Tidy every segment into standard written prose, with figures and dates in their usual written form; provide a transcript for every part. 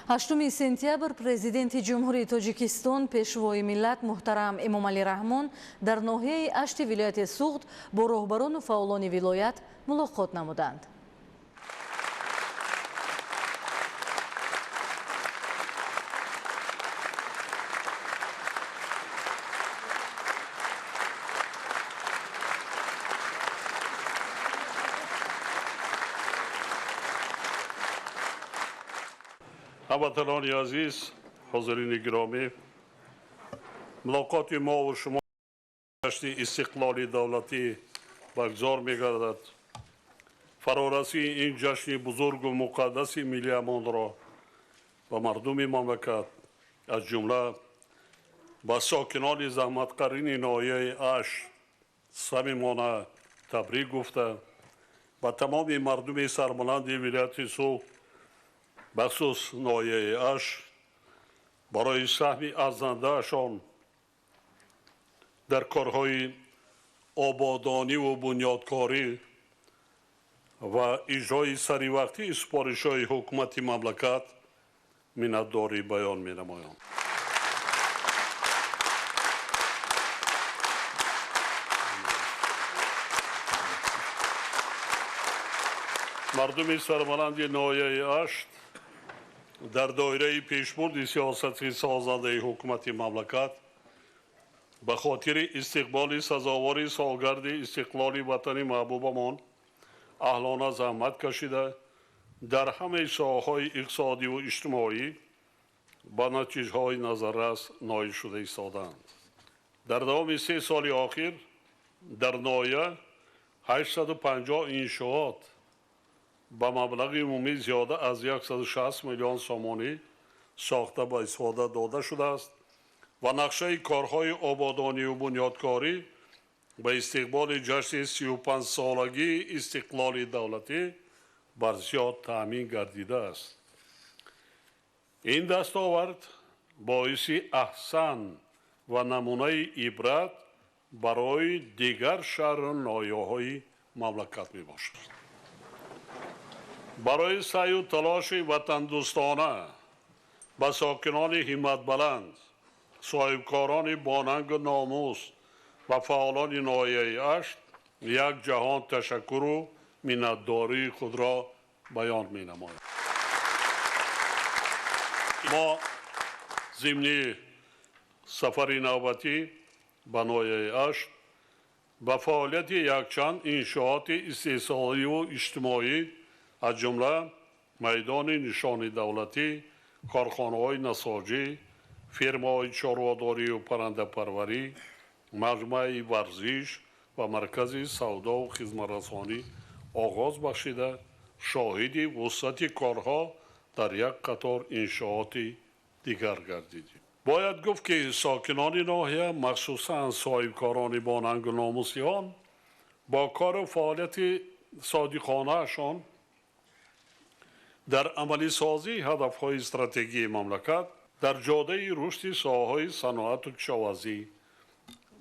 8 сентябр Президенти Ҷумҳурии Тоҷикистон, Пешвои миллат муҳтарам Эмомалӣ Раҳмон дар ноҳияи Ашти вилояти Суғд бо роҳбарону фаъолони вилоят мулоқот намуданд. Ҳамватанони азиз, ҳозирини гиромӣ, мулоқоти мо ва шумо ҷашни истиқлоли давлатӣ баргузор мегардад. Фарорасии ин ҷашни бузургу муқаддаси миллиамонро ба мардуми мамлакат, аз ҷумла ба сокинони заҳматқарини ноҳияи Ашт самимона табрик гуфта, ба тамоми мардуми сарбаланди вилояти Суғд, бахусус ноҳияи Ашт, барои саҳми арзандаашон дар корҳои ободониву бунёдкорӣ ва иҷрои саривақтии супоришҳои ҳукумати мамлакат миннатдорӣ баён менамоям. Мардуми сарбаланди ноҳияи Ашт дар доираи пешбурди сиёсати созандаи ҳукумати мамлакат ба хотири истиқболи сазовори солгарди истиқлоли ватани маҳбубамон аҳлона заҳмат кашида, дар ҳамаи соҳаҳои иқтисодиву иҷтимоӣ ба натиҷаҳои назаррас ноил шуда истодаанд. Дар давоми 3 соли охир дар ноҳия 850 иншоот ба маблағи умумӣ зиёда аз 160 миллион сомонӣ сохта ба истифода дода шудааст ва нақшаи корҳои ободониву бунёдкорӣ ба истиқболи ҷашни 35-солагии истиқлоли давлатӣ барзиёд таъмин гардидааст. Ин дастовард боиси аҳсан ва намунаи ибрат барои дигар шаҳру ноҳияҳои мамлакат мебошад. Барои саъю талоши ватандӯстона ба сокинони ҳимматбаланд, соҳибкорони бонангу номус ва фаъолони ноҳияи Ашт як ҷаҳон ташаккуру миннатдории худро баён менамоям. Мо зимни сафари навбатӣ ба ноҳияи Ашт ба фаъолияти якчанд иншооти истеҳсоливу иҷтимоӣ, аз ҷумла майдони нишони давлатӣ, корхонаҳои насоҷӣ, фермаҳои чорводорию паррандапарварӣ, маҷмӯаи варзиш ва маркази савдову хизматрасонӣ оғоз бахшида, шоҳиди вусъати корҳо дар як қатор иншооти дигар гардидем. Бояд гуфт, ки сокинони ноҳия, махсусан соҳибкорони бонангу номуси он, бо кору фаъолияти содиқонаашон дар амалисозии ҳадафҳои стратегии мамлакат дар ҷодаи рушди соҳаҳои саноату кишоварзӣ,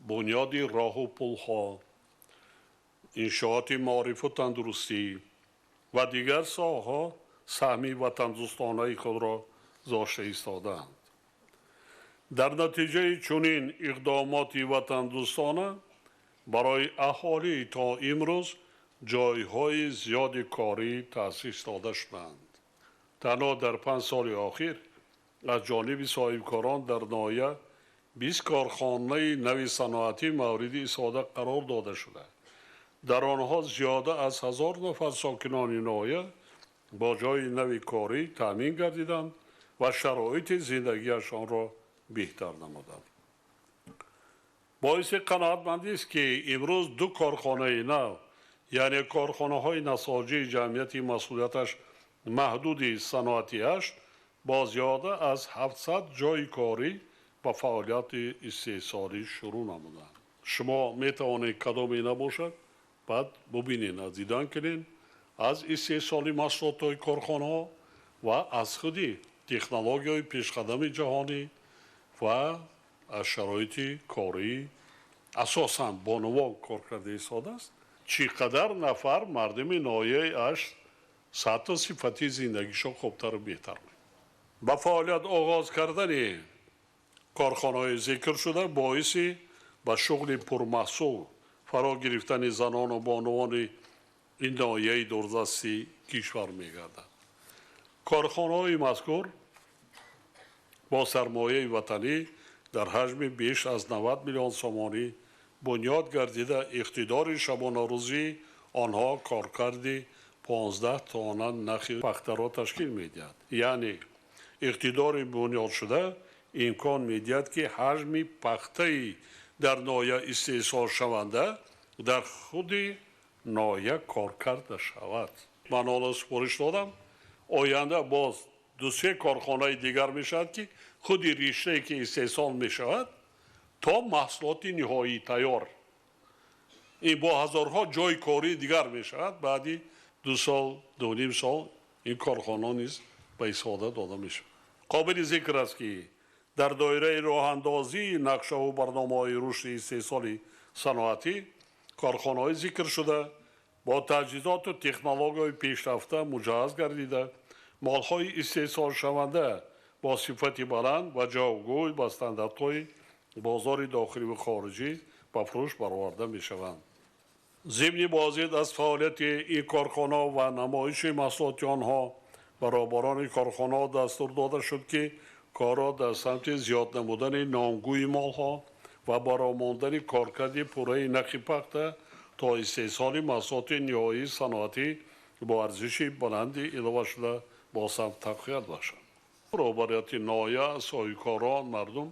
бунёди роҳу пулҳо, иншооти маорифу тандурустӣ ва дигар соҳаҳо саҳми ватандӯстонаи худро гузошта истодаанд. Дар натиҷаи чунин иқдомоти ватандӯстона барои аҳолӣ то имрӯз ҷойҳои зиёди корӣ таъсис дода шуданд. Танҳо дар 5 соли охир аз ҷониби соҳибкорон дар ноҳия 20 корхонаи нави саноатӣ мавриди истифода қарор дода шуда. Дар онҳо зиёда аз 1000 нафар сокинони ноҳия бо ҷойи нави корӣ таъмин гардиданд ва шароити зиндагиашонро беҳтар намуданд. Боиси қаноатмандист, ки имрӯз 2 корхонаи нав, яъне корхонаҳои насоҷии ҷамъияти масъулияташ маҳдуди саноати Ашт бо зиёда аз 700 ҷойи корӣ ба фаъолияти истеҳсолӣ шурӯъ намуданд. Шумо метавонед кадоме набошад, баъд бубинед, аз дидан кунед аз истеҳсоли маҳсулотҳои корхонаҳо ва аз худи технологияҳои пешқадами ҷаҳонӣ ва аз шароити корӣ асосан бонувон кор карда истодааст. Чӣ қадар нафар мардуми ноҳияи Ашт сатҳу сифати зиндагишон хубтару беҳтар мекунад. Ба фаъолият оғоз кардани корхонаҳои зикршуда боиси ба шуғли пурмаҳсул фаро гирифтани занону бонувони ин ноҳияи дурдасти кишвар мегардад. Корхонаҳои мазкур бо сармояи ватанӣ дар ҳаҷми беш аз 90 миллион сомонӣ бунёд гардида, иқтидори шабонарӯзии онҳо коркарди 15 тонна нахи пахтаро ташкил медиҳад. Яъне иқтидори бунёдшуда имкон медиҳад, ки ҳаҷми пахтаи дар ноҳия истеҳсолшаванда дар худи ноҳия коркарда шавад. Ман ҳоло супориш додам, оянда боз 2-3 корхонаи дигар мешавад, ки худи риштае ки истеҳсол мешавад то маҳсулоти ниҳоӣ тайёр. Ин бо ҳазорҳо ҷойи кории дигар мешавад. Баъди 2 сол, 2.5 сол ин корхона низ ба истифода дода мешавад. Қобили зикр аст, ки дар доираи роҳандозии нақшаву барномаҳои рушди истеҳсоли саноатӣ корхонаҳои зикршуда бо таҷҳизоту технологияҳои пешрафта муҷаҳҳаз гардида, молҳои истеҳсолшаванда бо сифати баланд ва ҷавобгӯй ба стандартҳои бозори дохилӣ ва хориҷӣ ба фурӯш бароварда мешаванд. Зимни боздид аз фаъолияти ин корхона ва намоиши маҳсулоти онҳо ба роҳбарони корхонаҳо дастур дода шуд, ки корро дар самти зиёд намудани номгӯи молҳо ва баромондани коркарди пурраи нахи пахта то истеҳсоли маҳсулоти ниҳоии саноатӣ бо арзиши баланди иловашуда боз ҳам тақвият бахшанд. Роҳбарияти ноҳия, соҳибкорон, мардум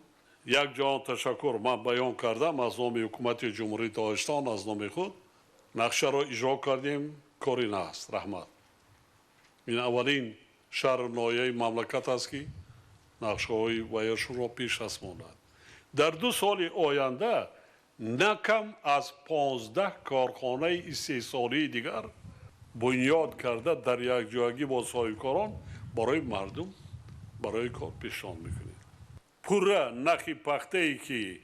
як ҷаҳон ташаккур ман баён кардам аз номи ҳукумати Ҷумҳурии Тоҷикистон, аз номи худ. Нақшаро иҷро кардем, кори нааст. Раҳмат. Ин аввалин шаҳру ноҳияи мамлакат аст, ки нақшаҳои ваяшонро пеш аз монад. Дар 2 соли оянда на кам аз 15 корхонаи истеҳсолии дигар бунёд карда дар якҷоягӣ бо соҳибкорон барои мардум барои кор пешниҳод мекунед. Пурра нахи пахтае, ки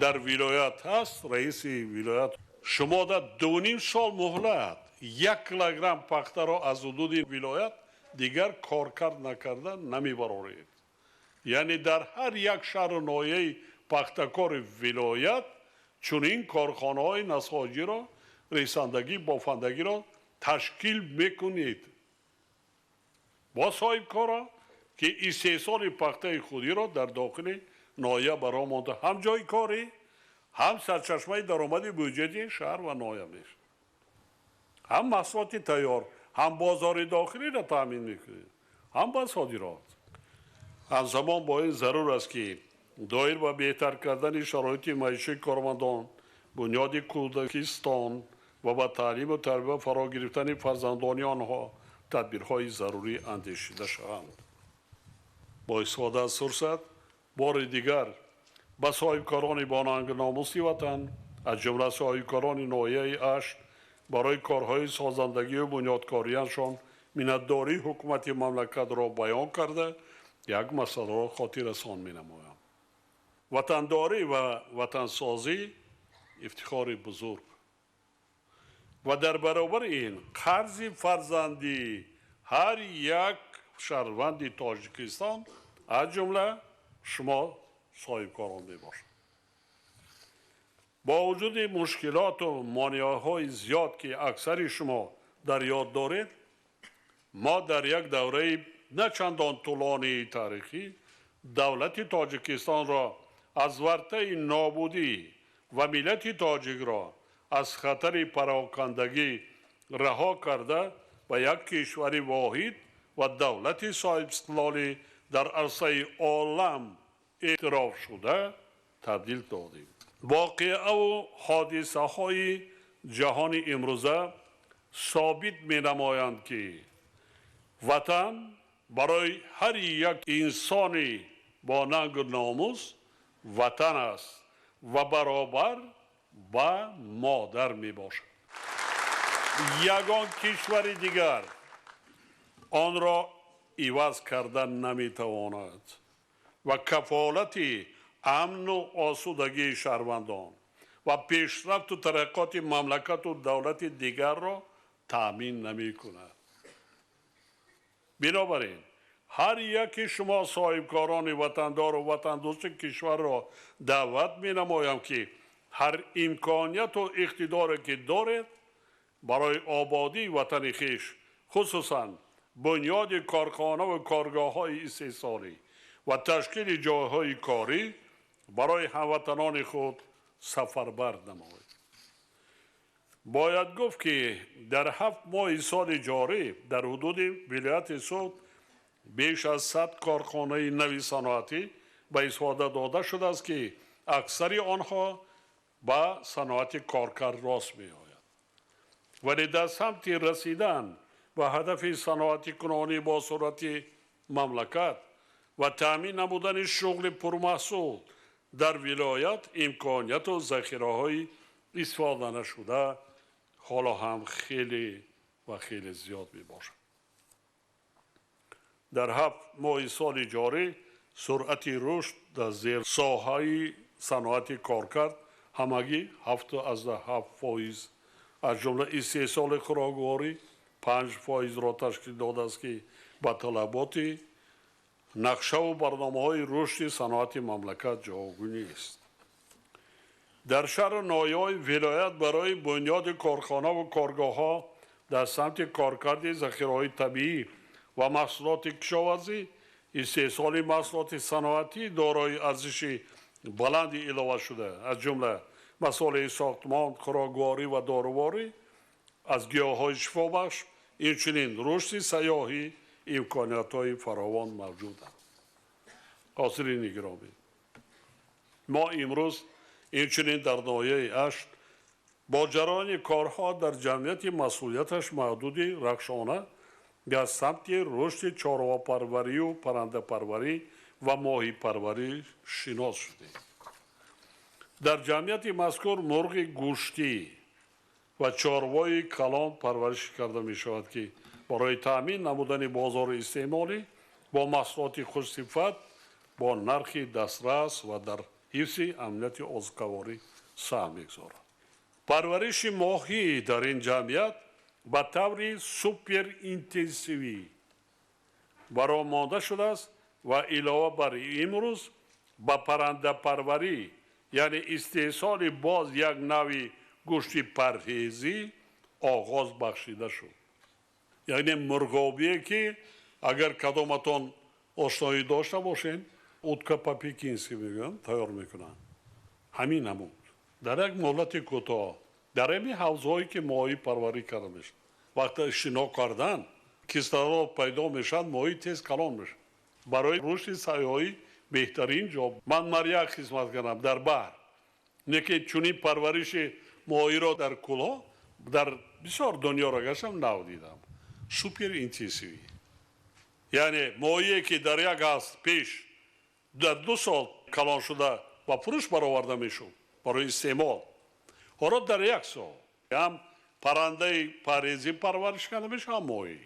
дар вилоят ҳаст, раиси вилоят шумо дар 2.5 сол муҳлат 1 килограмм пахтаро аз ҳудуди вилоят дигар коркард накарда намебароред. Яъне дар ҳар як шаҳру ноҳияи пахтакори вилоят чунин корхонаҳои насоҷиро, ресандагӣ, бофандагиро ташкил мекунед бо соҳибкоро, ки истеҳсоли пахтаи худиро дар дохили ноҳия бароҳ монда, ҳам ҷойи корӣ, ҳам сарчашмаи даромади буҷети шаҳр ва ноҳия мешавад, ҳам маҳсулоти тайёр, ҳам бозори дохилиро таъмин мекунед, ҳам ба содирот. Ҳамзамон бо ин зарур аст, ки доир ба беҳтар кардани шароити маишии кормандон, бунёди кӯдакистон ва ба таълиму тарбия фаро гирифтани фарзандони онҳо тадбирҳои зарурӣ андешида шаванд. Бо истифода аз фурсат бори дигар ба соҳибкорони бонангу номуси ватан, аз ҷумла соҳибкорони ноҳияи Ашт, барои корҳои созандагию бунёдкориашон миннатдории ҳукумати мамлакатро баён карда, як масъаларо хотиррасон менамоям. Ватандорӣ ва ватансозӣ ифтихори бузург ва дар баробари ин қарзи фарзандии ҳар як шаҳрванди Тоҷикистон, аз ҷумла шумо соҳибкорон мебошад. Бо вуҷуди мушкилоту монеаҳои зиёд, ки аксари шумо дар ёд доред, мо дар як давраи на чандон тӯлонии таърихӣ давлати Тоҷикистонро аз вартаи нобудӣ ва миллати тоҷикро аз хатари парокандагӣ раҳо карда ба як кишвари воҳид ва давлати соҳибистиқлолӣ дар арсаи олам эътирофшуда табдил додем. Воқеаву ҳодисаҳои ҷаҳони имрӯза собит менамоянд, ки ватан барои ҳар як инсони бо нангу номус ватан аст ва баробар ба модар мебошад. Ягон кишвари дигар онро иваз карда наметавонад ва кафолати амну осудагии шаҳрвандон ва пешрафту тараққоти мамлакату давлати дигарро таъмин намекунад. Бинобар ин Ҳар яки шумо соҳибкорони ватандору ватандӯсти кишварро даъват менамоям, ки ҳар имконияту иқтидоре ки доред барои ободии ватани хеш, хусусан бунёди корхонаву коргоҳҳои истеҳсолӣ ва ташкили ҷойҳои корӣ барои ҳамватанони худ сафарбар намоед. Бояд гуфт, ки дар 7 моҳи соли ҷорӣ дар ҳудуди вилояти Суғд беш аз 100 корхонаи нави саноатӣ ба истифода дода шудааст, ки аксари онҳо ба саноати коркард рост меояд. Вале дар самти расидан ба ҳадафи саноатикунонӣ бо суръати мамлакат ва таъмин намудани шуғли пурмаҳсул дар вилоят имконияту захираҳои истифода нашуда ҳоло ҳам хеле ва хеле зиёд мебошад. Дар 7 моҳи соли ҷорӣ суръати рушд дар зерсоҳаи саноати коркард ҳамагӣ 7,7%, аз ҷумла истеҳсоли хӯрокворӣ 5%-ро ташкил додааст, ки ба талаботи нақшаву барномаҳои рушди саноати мамлакат ҷавобгӯ нест. Дар шаҳру ноҳияҳои вилоят барои бунёди корхонаву коргоҳҳо дар самти коркарди захираҳои табиӣ ва маҳсулоти кишоварзӣ, истеҳсоли маҳсулоти саноатӣ дорои арзиши баланди иловашуда, аз ҷумла масолеҳи сохтмон, хӯрокворӣ ва доруворӣ, аз гиёҳҳои шифобахш, инчунин рушди сайёҳӣ имкониятҳои фаровон мавҷуданд. Ҳозирини гиромӣ, мо имрӯз инчунин дар ноҳияи Ашт бо ҷараёни корҳо дар ҷамъияти масъулияташ маҳдуди Рахшона дар самти рушди чорвопарварию паррандапарварӣ ва моҳипарварӣ шинос шудем. Дар ҷамъияти мазкур мурғи гӯштӣ ва чорвои калон парвариш карда мешавад, ки барои таъмин намудани бозори истеъмолӣ бо маҳсулоти хушсифат бо нархи дастрас ва дар ҳифзи амнияти озуқаворӣ саҳм мегузорад. Парвариши моҳӣ дар ин ҷамъият ба таври суперинтенсивӣ баромонда шудааст ва илова бар имрӯз ба паррандапарварӣ, яъне истеҳсоли боз як нави гӯшти парҳезӣ оғоз бахшида шуд. Яъне мурғобие, ки агар кадоматон ошноӣ дошта бошед, утка по-пекински мегӯянд, тайёр мекунанд. Ҳамин намуд. Дар як муҳлати кӯтоҳ дар ҳамин ҳавзҳое, ки моҳӣ парварӣ карда мешавад, вақте шино кардан кислород пайдо мешавад, моҳӣ тез калон мешавад. Барои рушди сайёҳӣ беҳтарин ҷо. Ман маряк хизмат кардам дар баҳр, не ки чунин парвариши моҳиро дар кӯлҳо дар бисёр дунёро гаштам, нав дидам. Супер интенсивӣ, яъне моҳие, ки дар як ҳафт пеш дар 2 сол калон шуда ба фурӯш бароварда мешуд барои истеъмол, ҳоло дар 1 сол ҳам паррандаи парҳезӣ парвариш карда мешавад, ҳам моҳӣ.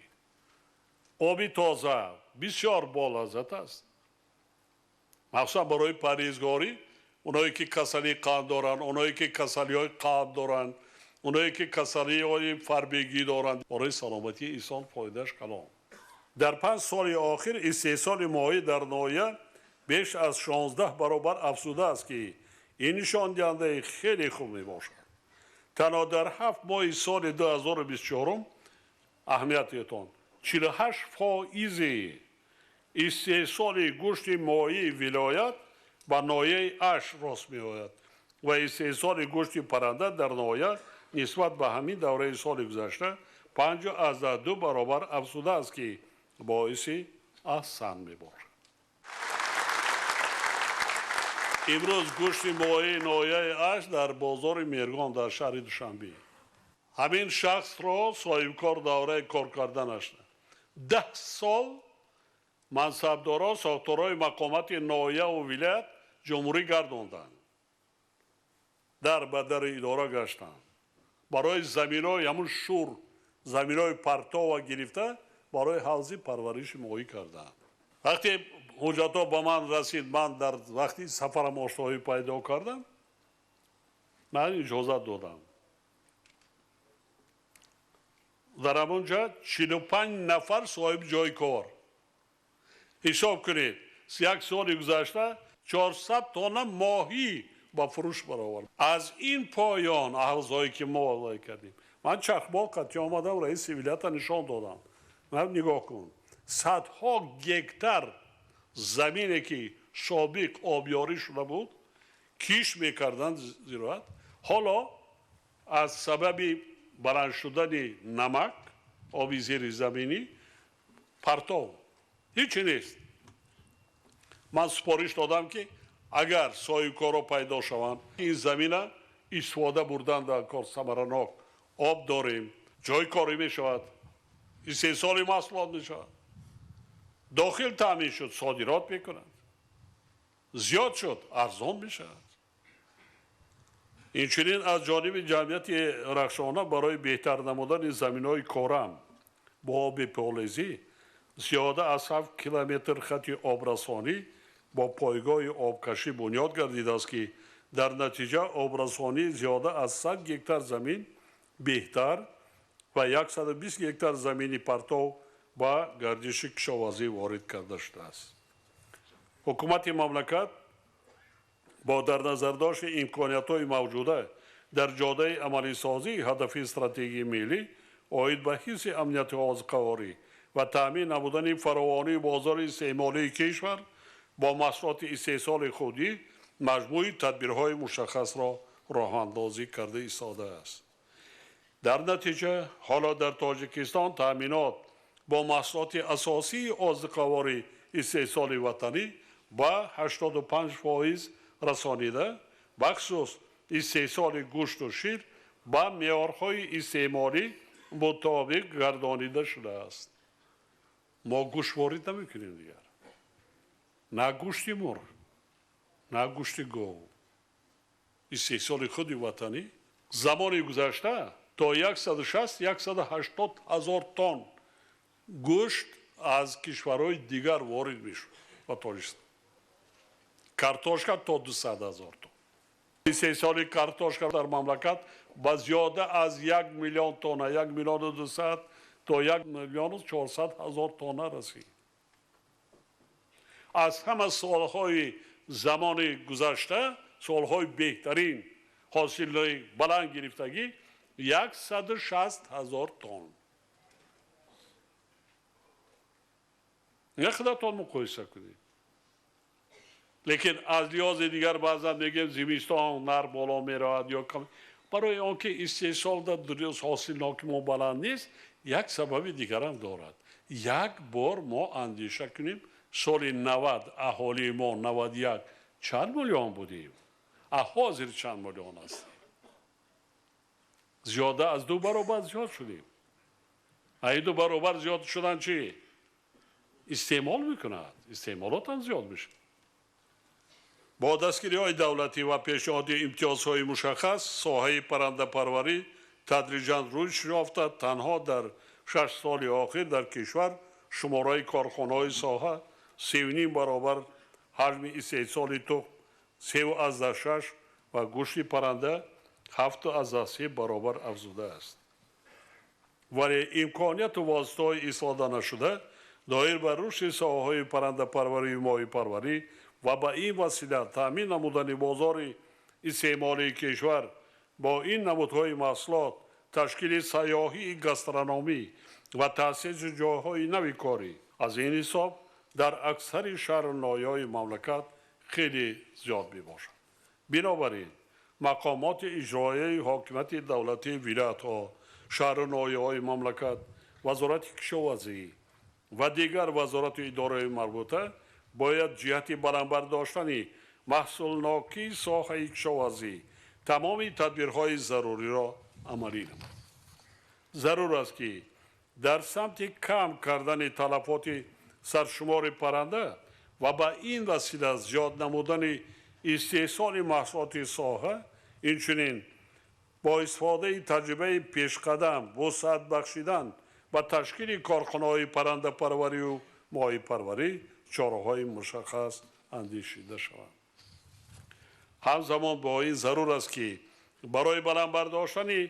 Оби тоза бисёр болаззат аст, махсусан барои парҳезгорӣ, оное ки касалии қанд доранд, оное ки касалиҳои қалб доранд, оное ки касалиҳои фарбегӣ доранд, барои саломатии инсон фоидааш калон. Дар 5 соли охир истеҳсоли моҳӣ дар ноҳия беш аз 16 баробар афзудааст, ки ин нишондиҳандаи хеле хуб мебошад. Танҳо дар 7 моҳи соли 2024 аҳамиятетон 48% истеҳсоли гӯшти моҳии вилоят ба ноҳияи Ашт рост меояд ва истеҳсоли гӯшти парранда дар ноҳия нисбат ба ҳамин давраи соли гузашта 5,2 баробар афзудааст, ки боиси аҳсан мебошад. Имрӯз гӯшти моҳии ноҳияи Ашт дар бозори Меҳргон дар шаҳри Душанбе. Ҳамин шахсро соҳибкор давраи кор карданаш 10 сол мансабдоро сохторҳои мақомати ноҳияву вилоят ҷумҳурӣ гардонданд, дар ба дари идора гаштанд, барои заминҳои ҳамун шур, заминҳои партова гирифта барои ҳавзи парвариши моҳӣ карданд. Вақте ҳуҷҷатҳо ба ман расид, ман дар вақти сафарам ошноӣ пайдо кардам, ман иҷозат додам. Дар ҳамон ҷо 45 нафар соҳиби ҷои кор, Ҳисоб кунед, як соли гузашта 400 тонна моҳӣ ба фурӯш баровард. Аз ин поён ҳавзҳое ки мо валай кардем, ман чархбол қатъи омадам, раиси вилоята нишон додам. Ман нигоҳ кун, садҳо гектар замине ки собиқ обёрӣ шуда буд, киш мекарданд зироат, ҳоло аз сабаби баланд шудани намак, оби зеризаминӣ партов ҳичи нест. Ман супориш додам ки агар соҳибкоро пайдо шаванд, ин замина истифода бурдан дар кор самаранок, об дорем, ҷои корӣ мешавад, истеҳсоли маҳсулот мешавад, дохил таъмин шуд, содирот мекунад, зиёд шуд, арзон мешавад. Инчунин аз ҷониби ҷамъияти Рахшона барои беҳтар намудани заминҳои корам бо оби полезӣ зиёда аз 7 километр хати обрасонӣ бо пойгоҳи обкашӣ бунёд гардидааст, ки дар натиҷа обрасонии зиёда аз 100 гектар замин беҳтар ва 120 гектар замини партов ба гардиши кишоварзӣ ворид карда шудааст. Ҳукумати мамлакат бо дар назардошти имкониятҳои мавҷуда дар ҷодаи амалисозии ҳадафи стратегии миллӣ оид ба ҳифзи амнияти озуқаворӣ ва таъмин намудани фаровонии бозори истеъмолии кишвар бо маҳсулоти истеҳсоли худӣ маҷмӯи тадбирҳои мушаххасро роҳандозӣ карда истодааст. Дар натиҷа ҳоло дар Тоҷикистон таъминот бо маҳсулоти асосии озуқаворӣ истеҳсоли ватанӣ ба 85% расонида, бахусус истеҳсоли гӯшту шир ба меъёрҳои истеъмолӣ мутобиқ гардонида шудааст. Мо гӯшт ворид намекунем дигар. На гӯшти мурғ, на гӯшти гов. Истеҳсоли худи ватанӣ замони гузашта то 160-180 ҳазор тонн гӯшт аз кишварҳои дигар ворид мешуд ба Тоҷикистон. Картошка то 200 ҳазор тонн. Истеҳсоли картошка дар мамлакат ба зиёда аз 1 миллион тонна, 1 миллиону 200 то 1 миллиону 400 ҳазор тонна расид. Аз ҳама солҳои замони гузашта, солҳои беҳтарин ҳосили баланд гирифтагӣ 160 ҳазор тонн. Не худатон муқоиса кунед. Лекин аз лиҳози дигар баъзан мегӯем зимистон нарх боло меравад ё кам. Барои он ки истеҳсол дар дунё ҳосилноки мо баланд нест, як сабаби дигарам дорад. Як бор мо андеша кунем, соли 90 аҳолии мо 91 чанд миллион будем, а ҳозир чанд миллион ҳастем? Зиёда аз 2 баробар зиёд шудем. А ин 2 баробар зиёд шудан чӣ? Истеъмол мекунад, истеъмолотам зиёд мешавад. Бо дастгириҳои давлатӣ ва пешниҳоди имтиёзҳои мушаххас соҳаи паррандапарварӣ тадриҷан рушд ёфта, танҳо дар 6 соли охир дар кишвар шумораи корхонаҳои соҳа 3,5 баробар, ҳаҷми истеҳсоли тухм 3,6 ва гӯшти парранда 7,3 баробар афзудааст. Вале имконияту воситаҳои истифода нашуда доир ба рушди соҳаҳои паррандапарварию моҳипарварӣ ва ба ин васила таъмин намудани бозори истеъмолии кишвар бо ин намудҳои маҳсулот, ташкили сайёҳии гастрономӣ ва таъсиси ҷойҳои нави корӣ аз ин ҳисоб дар аксари шаҳру ноҳияҳои мамлакат хеле зиёд мебошад. Бинобар ин мақомоти иҷроияи ҳокимияти давлатии вилоятҳо, шаҳру ноҳияҳои мамлакат, вазорати кишоварзӣ ва дигар вазорату идораҳои марбута бояд ҷиҳати баланд бардоштани маҳсулнокии соҳаи кишоварзӣ тамоми тадбирҳои заруриро амалӣ намояд. Зарур аст ки дар самти кам кардани талафоти саршумори парранда ва ба ин васила зиёд намудани истеҳсоли маҳсулоти соҳа, инчунин бо истифодаи таҷрибаи пешқадам вусъат бахшидан ба ташкили корхонаҳои паррандапарварию моҳипарварӣ чораҳои мушаххас андешида шаванд. Ҳамзамон бо ин зарур аст ки барои баланд бардоштани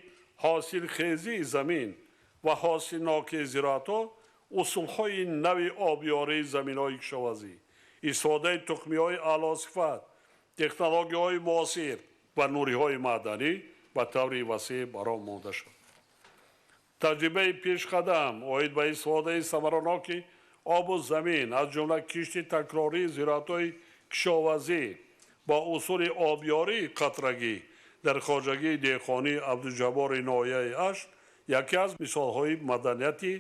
ҳосилхезии замин ва ҳосилнокии зироатҳо Усулҳои нави обёрии заминҳои кишоварзӣ, истифодаи тухмиҳои аълосифат, технологияҳои муосир ва нуриҳои маъданӣ ба таври васеъ ба роҳ монда шуд. Таҷрибаи пешқадам оид ба истифодаи самараноки обу замин, аз ҷумла кишти такрории зироатҳои кишоварзӣ бо усули обёрии қатрагӣ дар хоҷагии деҳқонии Абдуҷаббори ноҳияи Ашт яке аз мисолҳои маданияти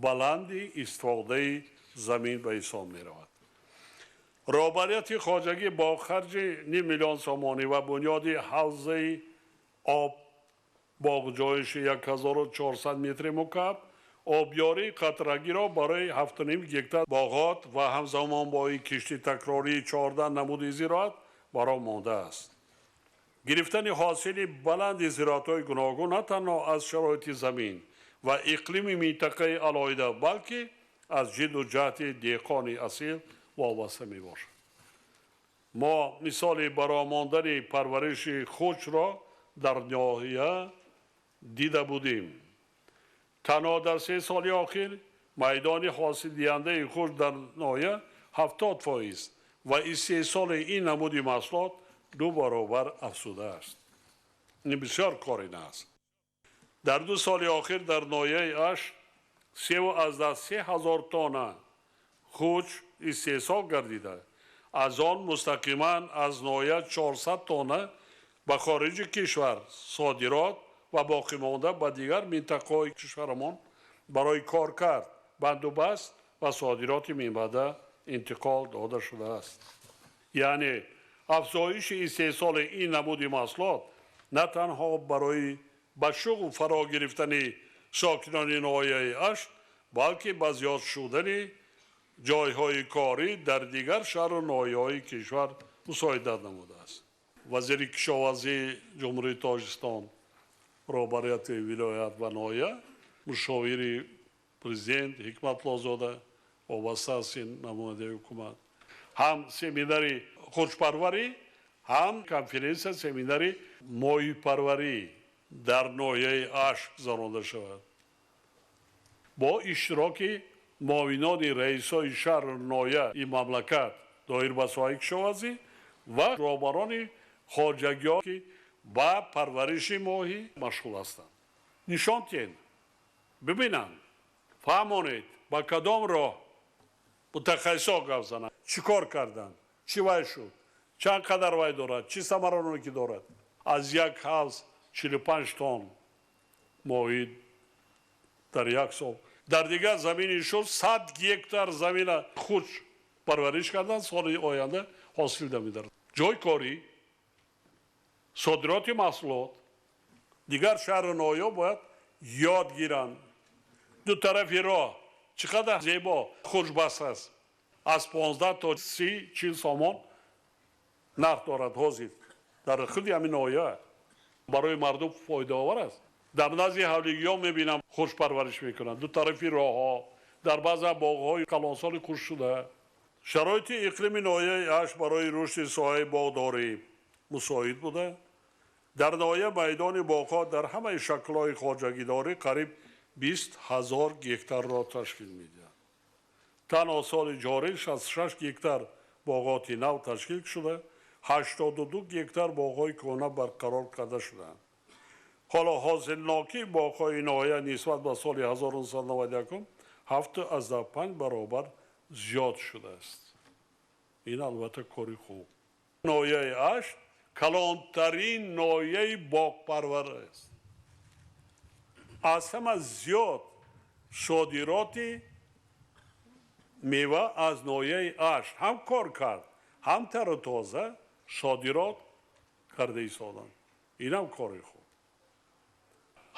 баланди истифодаи замин ба ҳисоб меравад. Роҳбарияти хоҷагӣ бо харҷи 0,5 миллион сомонӣ ва бунёди ҳавзаи об бо ҷоиши 1400 метри мукааб обёрии қатрагиро барои 7,5 гектар боғот ва ҳамзамон бо кишти такрории 14 намуди зироат ба роҳ мондааст. Гирифтани ҳосили баланди зироатҳои гуногун на танҳо аз шароити замин ва иқлими минтақаи алоҳида, балки аз ҷидду ҷаҳди деҳқони асил вобаста мебошад. Мо мисоли баромондани парвариши хучро дар ноҳия дида будем. Танҳо дар 3 соли охир майдони ҳосилдиҳандаи хуч дар ноҳия 70% ва истеҳсоли ин намуди маҳсулот 2 баробар афзудааст. Ин бисёр корина аст. Дар 2 соли охир дар ноҳияи Ашт 3,3 ҳазор тонна хуч истеҳсол гардида, аз он мустақиман аз ноҳия 400 тонна ба хориҷи кишвар содирот ва боқимонда ба дигар минтақаҳои кишварамон барои коркард, бандубаст ва содироти минбаъда интиқол дода шудааст. Яъне афзоиши истеҳсоли ин намуди маҳсулот на танҳо барои ба шуғл фаро гирифтани сокинони ноҳияи Ашт, балки ба зиёд шудани ҷойҳои корӣ дар дигар шаҳру ноҳияҳои кишвар мусоидат намудааст. Вазири кишоварзии Ҷумҳурии Тоҷикистон, роҳбарияти вилоят ва ноҳия, мушовири президент Ҳикматллозода вобаста аст ин намояндаи ҳукумат, ҳам семинари хушпарварӣ, ҳам конференсия семинари моҳипарварӣ дар ноҳияи Ашт гузаронда шавад бо иштироки муовинони раисои шаҳру ноҳияи мамлакат доир ба соҳаи кишоварзӣ ва роҳбарони хоҷагиҳо, ки ба парвариши моҳӣ машғул ҳастанд. Нишон диҳед, бибинанд, фаҳмонед ба кадом роҳ мутахассисо гап зананд, чӣ кор карданд, чӣ вай шуд, чанд қадар вай дорад, чӣ самаранокӣ дорад. Аз як ҳавз 45 тонн моҳӣ дар як сол. Дар дигар замини шуд 100 гектар замина хуч парвариш кардан, соли оянда ҳосил намедарад. Ҷойи корӣ, содироти маҳсулот, дигар шаҳру ноҳияҳо бояд ёд гиранд. Ду тарафи роҳ чӣ қадар зебо хушбаст аст. Аз 15 то 30-40 сомон нарх дорад ҳозир дар худи ҳамин ноҳия. Барои мардум фоидаовар аст. Дар назди ҳавлигиҳо мебинам хуш парвариш мекунанд. Ду тарафи роҳҳо, дар баъза боғҳои калонсоли хуш шуда. Шароити иқлими ноҳияи Ашт барои рушди соҳаи боғдорӣ мусоид буда. Дар ноҳия майдони боғҳо дар ҳамаи шаклҳои хоҷагидорӣ қариб 20 000 гектарро ташкил медиҳад. Танҳо соли ҷорӣ 66 гектар боғоти нав ташкил шуда, 82 гектар боғҳои кӯҳна барқарор карда шудаанд. Ҳоло ҳосилнокии боғҳои ноҳия нисбат ба соли 1991 7,5 баробар зиёд шудааст. Ин албатта кори хуб. Ноҳияи Ашт калонтарин ноҳияи боғпарвар аст. Аз ҳама зиёд содироти мева аз ноҳияи Ашт ҳам кор кард, ҳам тару тоза содирот карда истоданд. Инам кори хуб.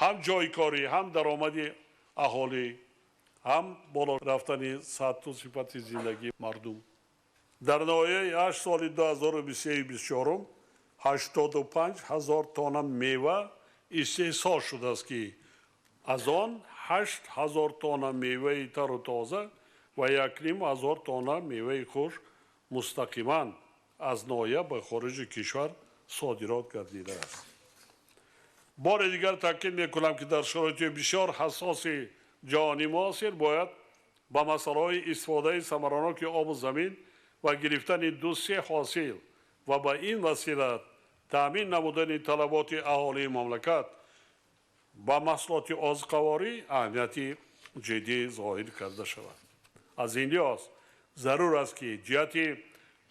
Ҳам ҷойи корӣ, ҳам даромади аҳолӣ, ҳам боло рафтани сатҳу сифати зиндагии мардум. Дар ноҳияи Ашт соли 2023-24 85 000 тонна мева истеҳсол шудааст, ки аз он 8 000 тонна меваи тару тоза ва 1 500 тонна меваи хушк мустақиман аз ноҳия ба хориҷи кишвар содирот гардидааст. Бори дигар таъкид мекунам, ки дар шароити бисёр ҳассоси ҷаҳони муосир бояд Ба масъалаҳои истифодаи самараноки обу замин ва гирифтани ду-се ҳосил ва ба ин васила таъмин намудани талаботи аҳолии мамлакат ба маҳсулоти озуқаворӣ аҳамияти ҷиддӣ зоҳир карда шавад. Аз ин лиҳоз зарур аст, ки ҷиҳати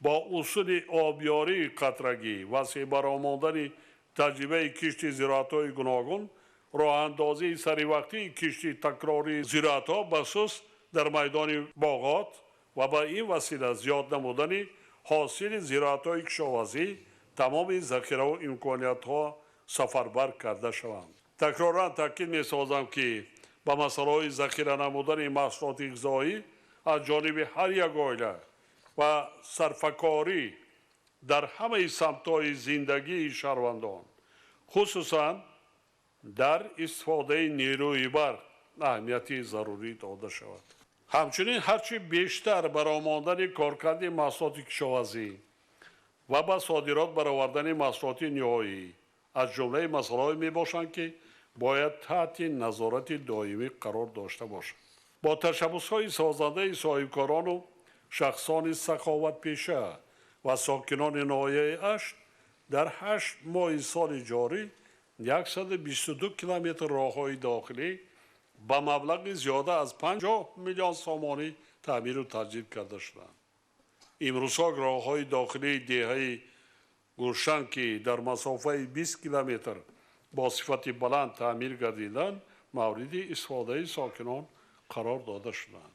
бо усули обёрии қатрагӣ васеъ баромондани таҷрибаи кишти зироатҳои гуногун, роҳандозии саривақтии кишти такрории зироатҳо бахусус дар майдони боғот ва ба ин васила зиёд намудани ҳосили зироатҳои кишоварзӣ тамоми захираву имкониятҳо сафарбар карда шаванд. Такроран таъкид месозам, ки ба масъалаҳои захира намудани маҳсулоти ғизоӣ аз ҷониби ҳар як оила ва сарфакорӣ дар ҳамаи самтҳои зиндагии шаҳрвандон, хусусан дар истифодаи нерӯи барқ аҳамияти зарурӣ дода шавад. Ҳамчунин ҳарчи бештар баромондани коркарди маҳсулоти кишоварзӣ ва ба содирот баровардани маҳсулоти ниҳоӣ аз ҷумлаи масъалаҳое мебошанд, ки бояд таҳти назорати доимӣ қарор дошта бошанд. Бо ташаббусҳои созандаи соҳибкорону шахсони саховатпеша ва сокинони ноҳияи Ашт дар 8 моҳи соли ҷорӣ 122 километр роҳҳои дохилӣ ба маблағи зиёда аз 50 миллион сомонӣ таъмиру таҷдид карда шуданд. Имрӯзҳо роҳҳои дохилии деҳаи Гулшан, ки дар масофаи 20 километр бо сифати баланд таъмир гардиданд, мавриди истифодаи сокинон қарор дода шуданд.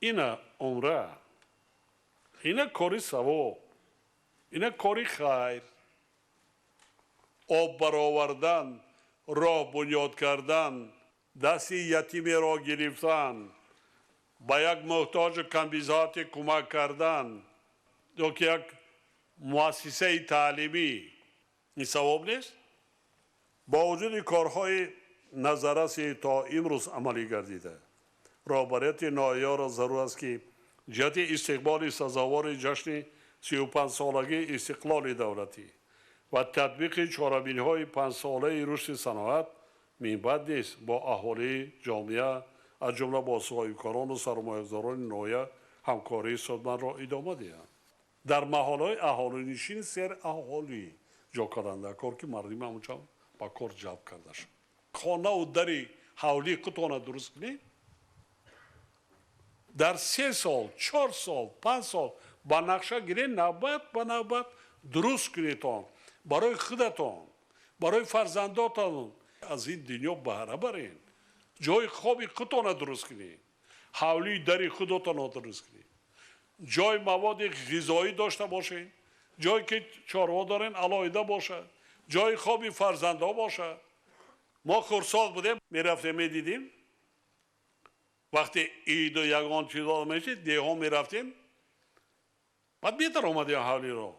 Ина умра, ина кори савоб, ина кори хайр. Об баровардан, роҳ бунёд кардан, дасти ятимеро гирифтан, ба як муҳтоҷу камбизоате кӯмак кардан ё ки як муассисаи таълимӣ, ин савоб нест? Бо вуҷуди корҳои назарраси то имрӯз амалӣ гардида, роҳбарияти ноҳияро зарур аст, ки ҷиҳати истиқболи сазовори ҷашни 35-солагии истиқлоли давлатӣ ва татбиқи чорабиниҳои панҷсолаи рушди саноат минбаъд низ бо аҳолии ҷомеа, аз ҷумла бо соҳибкорону сармоягузорони ноҳия ҳамкории судмандро идома диҳанд. Дар маҳаллаҳои аҳолинишин сер аҳолӣ ҷо карданд дар кор, ки мардуми ҳамонҷо ба кор ҷалб карда шуд. Хонаву дари ҳавлии худтона дуруст кунед, дар 3 сол, 4 сол, 5 сол ба нақша гиред, навбат ба навбат дуруст кунедтон барои худатон, барои фарзандотон. Аз ин дунё баҳра баред, ҷои хоби худтона дуруст кунед, ҳавлии дари худотонро дуруст кунед, ҷои маводи ғизоӣ дошта бошед, ҷое ки чорво дорен, алоҳида бошад, ҷои хоби фарзандҳо бошад. Мо хурдсол будем, мерафтем, медидим, вақте иду ягон чизо мешид, деҳон мерафтем, баъд медаромадем ҳавлиро.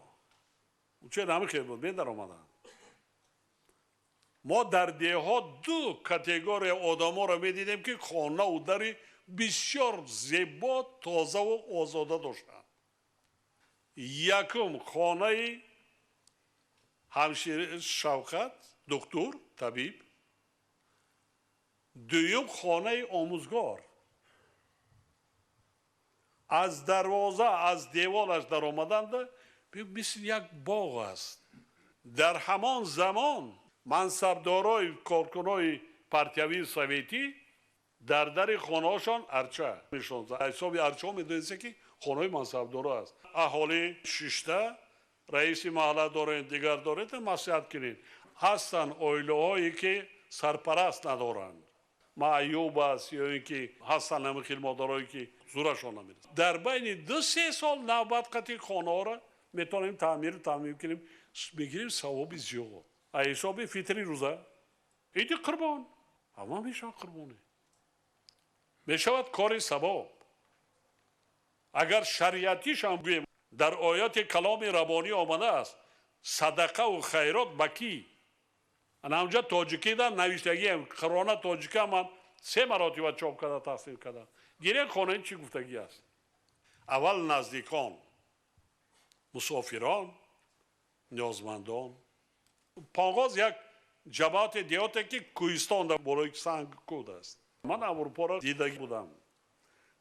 Чун ҳамин хел буд, медаромаданд. Мо дар деҳот ду категория одаморо медидем, ки хонаву дари бисёр зебо, тозаву озода доштанд. Якум хонаи ҳамшири Шавқат, духтур, табиб, дуюм хонаи омӯзгор. Аз дарвоза, аз деволаш даромаданда мисли як боғ аст. Дар ҳамон замон мансабдорои коркунои партиявии советӣ дар дари хонаҳошон арча мешонзад. Ҳисоби арчаҳо медониста, ки хонаҳои мансабдоро аст. Аҳолӣ шишта, раиси маҳалла доред, дигар доред, маслиҳат кунед. Ҳастанд оилаҳое, ки сарпараст надоранд, маъюб аст ё ин ки ҳастанд ҳамин хел модарое, ки зӯрашон намерасад. Дар байни 2-3 сол навбат қати хонаҳоро метавонем таъмиру таъмин кунем, мегирем савоби зиёд. А ҳисоби фитри рӯза, иди қурбон, ҳама мешавад қурбонӣ, мешавад кори савоб. Агар шариатишам гӯем, дар ояти каломи раббонӣ омадааст: садақаву хайрот ба кӣ? Ана ҳамҷа тоҷикида навиштагиам, қурона тоҷика ман се маротиба чоп карда таҳсил кардам. Гирен, хонен, чӣ гуфтагӣ аст. Аввал наздикон, мусофирон, ниёзмандон. Понғоз як ҷамоати деҳоте, ки кӯҳистон, дар болои санг кӯд аст. Ман Аврупоро дида будам.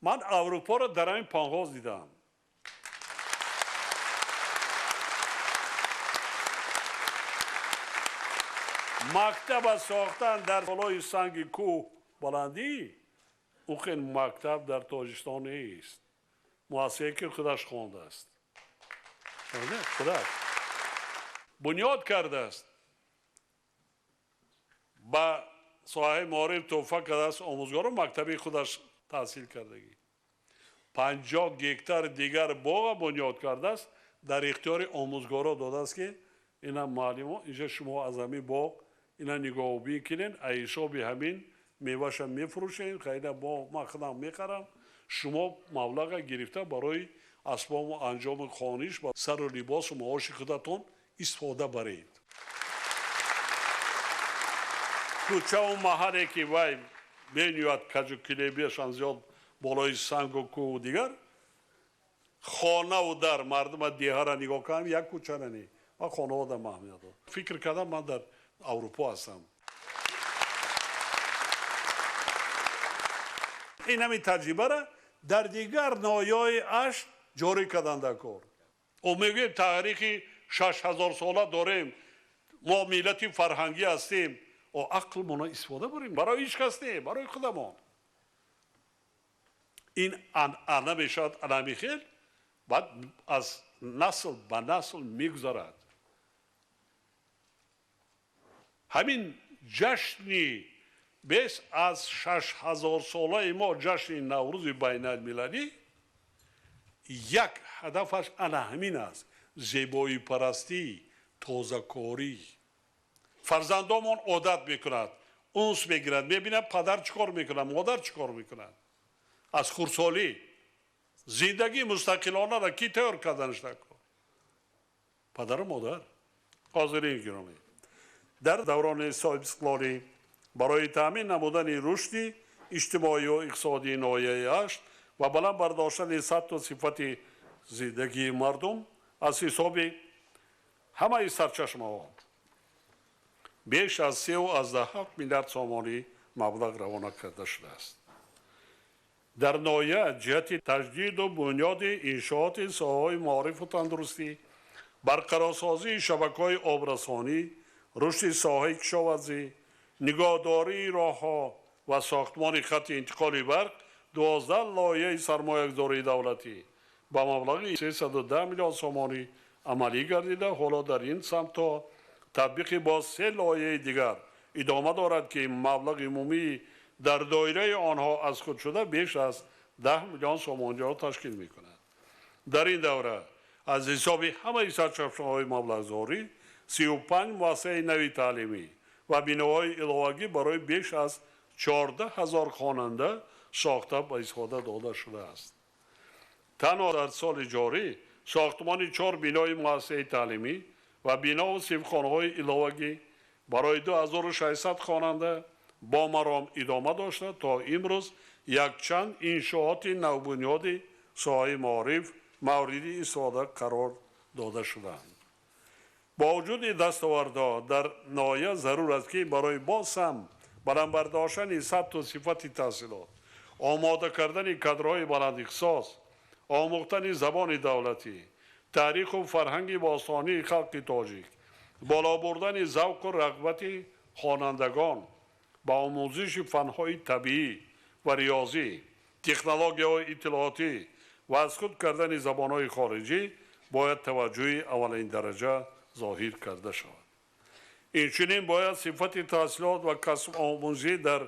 Ман Аврупоро дар ҳамин Панғоз дидам. Мактаба сохтан дар болои санги кӯҳ баландӣ, ӯ мактаб дар Тоҷикистон нест. Муассисае ки худаш хондааст. Худаш бунёд кардааст. Ба соҳаи маориф тӯҳфа кардааст омӯзгору мактаби худаш таҳсил кардагӣ. 50 гектар дигар боға бунёд кардааст, дар ихтиёри омӯзгоро додааст ки ина муаллимо, инҷа шумо аз ҳамин боғ ина нигоҳубин кунед, аз ҳисоби ҳамин меваша мефурӯшед, хайда боғ ман худам мехарам, шумо маблаға гирифта барои асбобу анҷоми хониш ба сару либосу маоши худатон истифода баред. Кӯчаву маҳалле ки вай бениёяд каҷу килебиашон зиёд болои сангу кӯҳу дигар, хонаву дар мардума деҳара нигоҳ кардам, як кӯчара не, ман хонавода маҳмият дод. Фикр кардам ман дар Аврупо ҳастам. Ин ҳамин таҷрибара дар дигар ноҳияҳои Ашт ҷорӣ карданд дар кор. Ӯ мегӯем таърихи 6000 сола дорем, мо миллати фарҳангӣ ҳастем, о ақлмонро истифода барем барои ҳеҷ кас не, барои худамон. Ин анъана мешавад анами хел, баъд аз насл ба насл мегузарад. Ҳамин ҷашни беш аз 6000 солаи мо, ҷашни Наврӯзи байналмилалӣ, як ҳадафаш ана ҳамин аст: зебоипарастӣ, тозакорӣ. Фарзандомон одат мекунад, унс мегирад, мебинад падар чӣ кор мекунад, модар чӣ кор мекунад. Аз хурдсолӣ зиндагии мустақилонаро ки тайёр карданаш дар кор? Падару модар. Ҳозирин гиромӣ, дар даврони соҳибистиқлолӣ барои таъмин намудани рушди иҷтимоию иқтисодии ноҳияи Ашт ва баланд бардоштани сатҳу сифати зиндагии мардум аз ҳисоби ҳамаи сарчашмаҳо беш аз 3,7 миллиард сомонӣ маблағ равона карда шудааст. Дар ноҳия ҷиҳати таҷдиду бунёди иншооти соҳаҳои маорифу тандурустӣ, барқарорсозии шабакаҳои обрасонӣ, рушди соҳаи кишоварзӣ, нигоҳдории роҳҳо ва сохтмони хатти интиқоли барқ 12 лоиҳаи сармоягузории давлатӣ ба маблағи 310 миллион сомонӣ амалӣ гардида, ҳоло дар ин самтҳо татбиқи боз 3 лоиҳаи дигар идома дорад ки маблағи умумии дар доираи онҳо аз худ шуда беш аз 10 миллион сомониро ташкил мекунад. Дар ин давра аз ҳисоби ҳамаи сарчашмаҳои маблағгузорӣ 35 муассисаи нави таълимӣ ва биноҳои иловагӣ барои беш аз 14 000 хонанда сохта ба истифода дода шудааст. Танҳо дар соли ҷорӣ сохтмони 4 бинои муассисаи таълимӣ ва бинову синфхонаҳои иловагӣ барои 2600 хонанда бо маром идома дошта, то имрӯз якчанд иншооти навбунёди соҳаи маориф мавриди истифода қарор дода шудаанд. Бо вуҷуди дастовардҳо дар ноҳия зарур аст ки барои боз ҳам баланд бардоштани сатҳу сифати таҳсилот, омода кардани кадрҳои баландихтисос, омӯхтани забони давлатӣ, таъриху фарҳанги бостонии халқи тоҷик, боло бурдани завқу рағбати хонандагон ба омӯзиши фанҳои табиӣ ва риёзӣ, технологияҳои иттилоотӣ ва аз худ кардани забонҳои хориҷӣ бояд таваҷҷӯҳи аввалин дараҷа зоҳир карда шавад. Инчунин бояд сифати таҳсилот ва касбомӯзӣ дар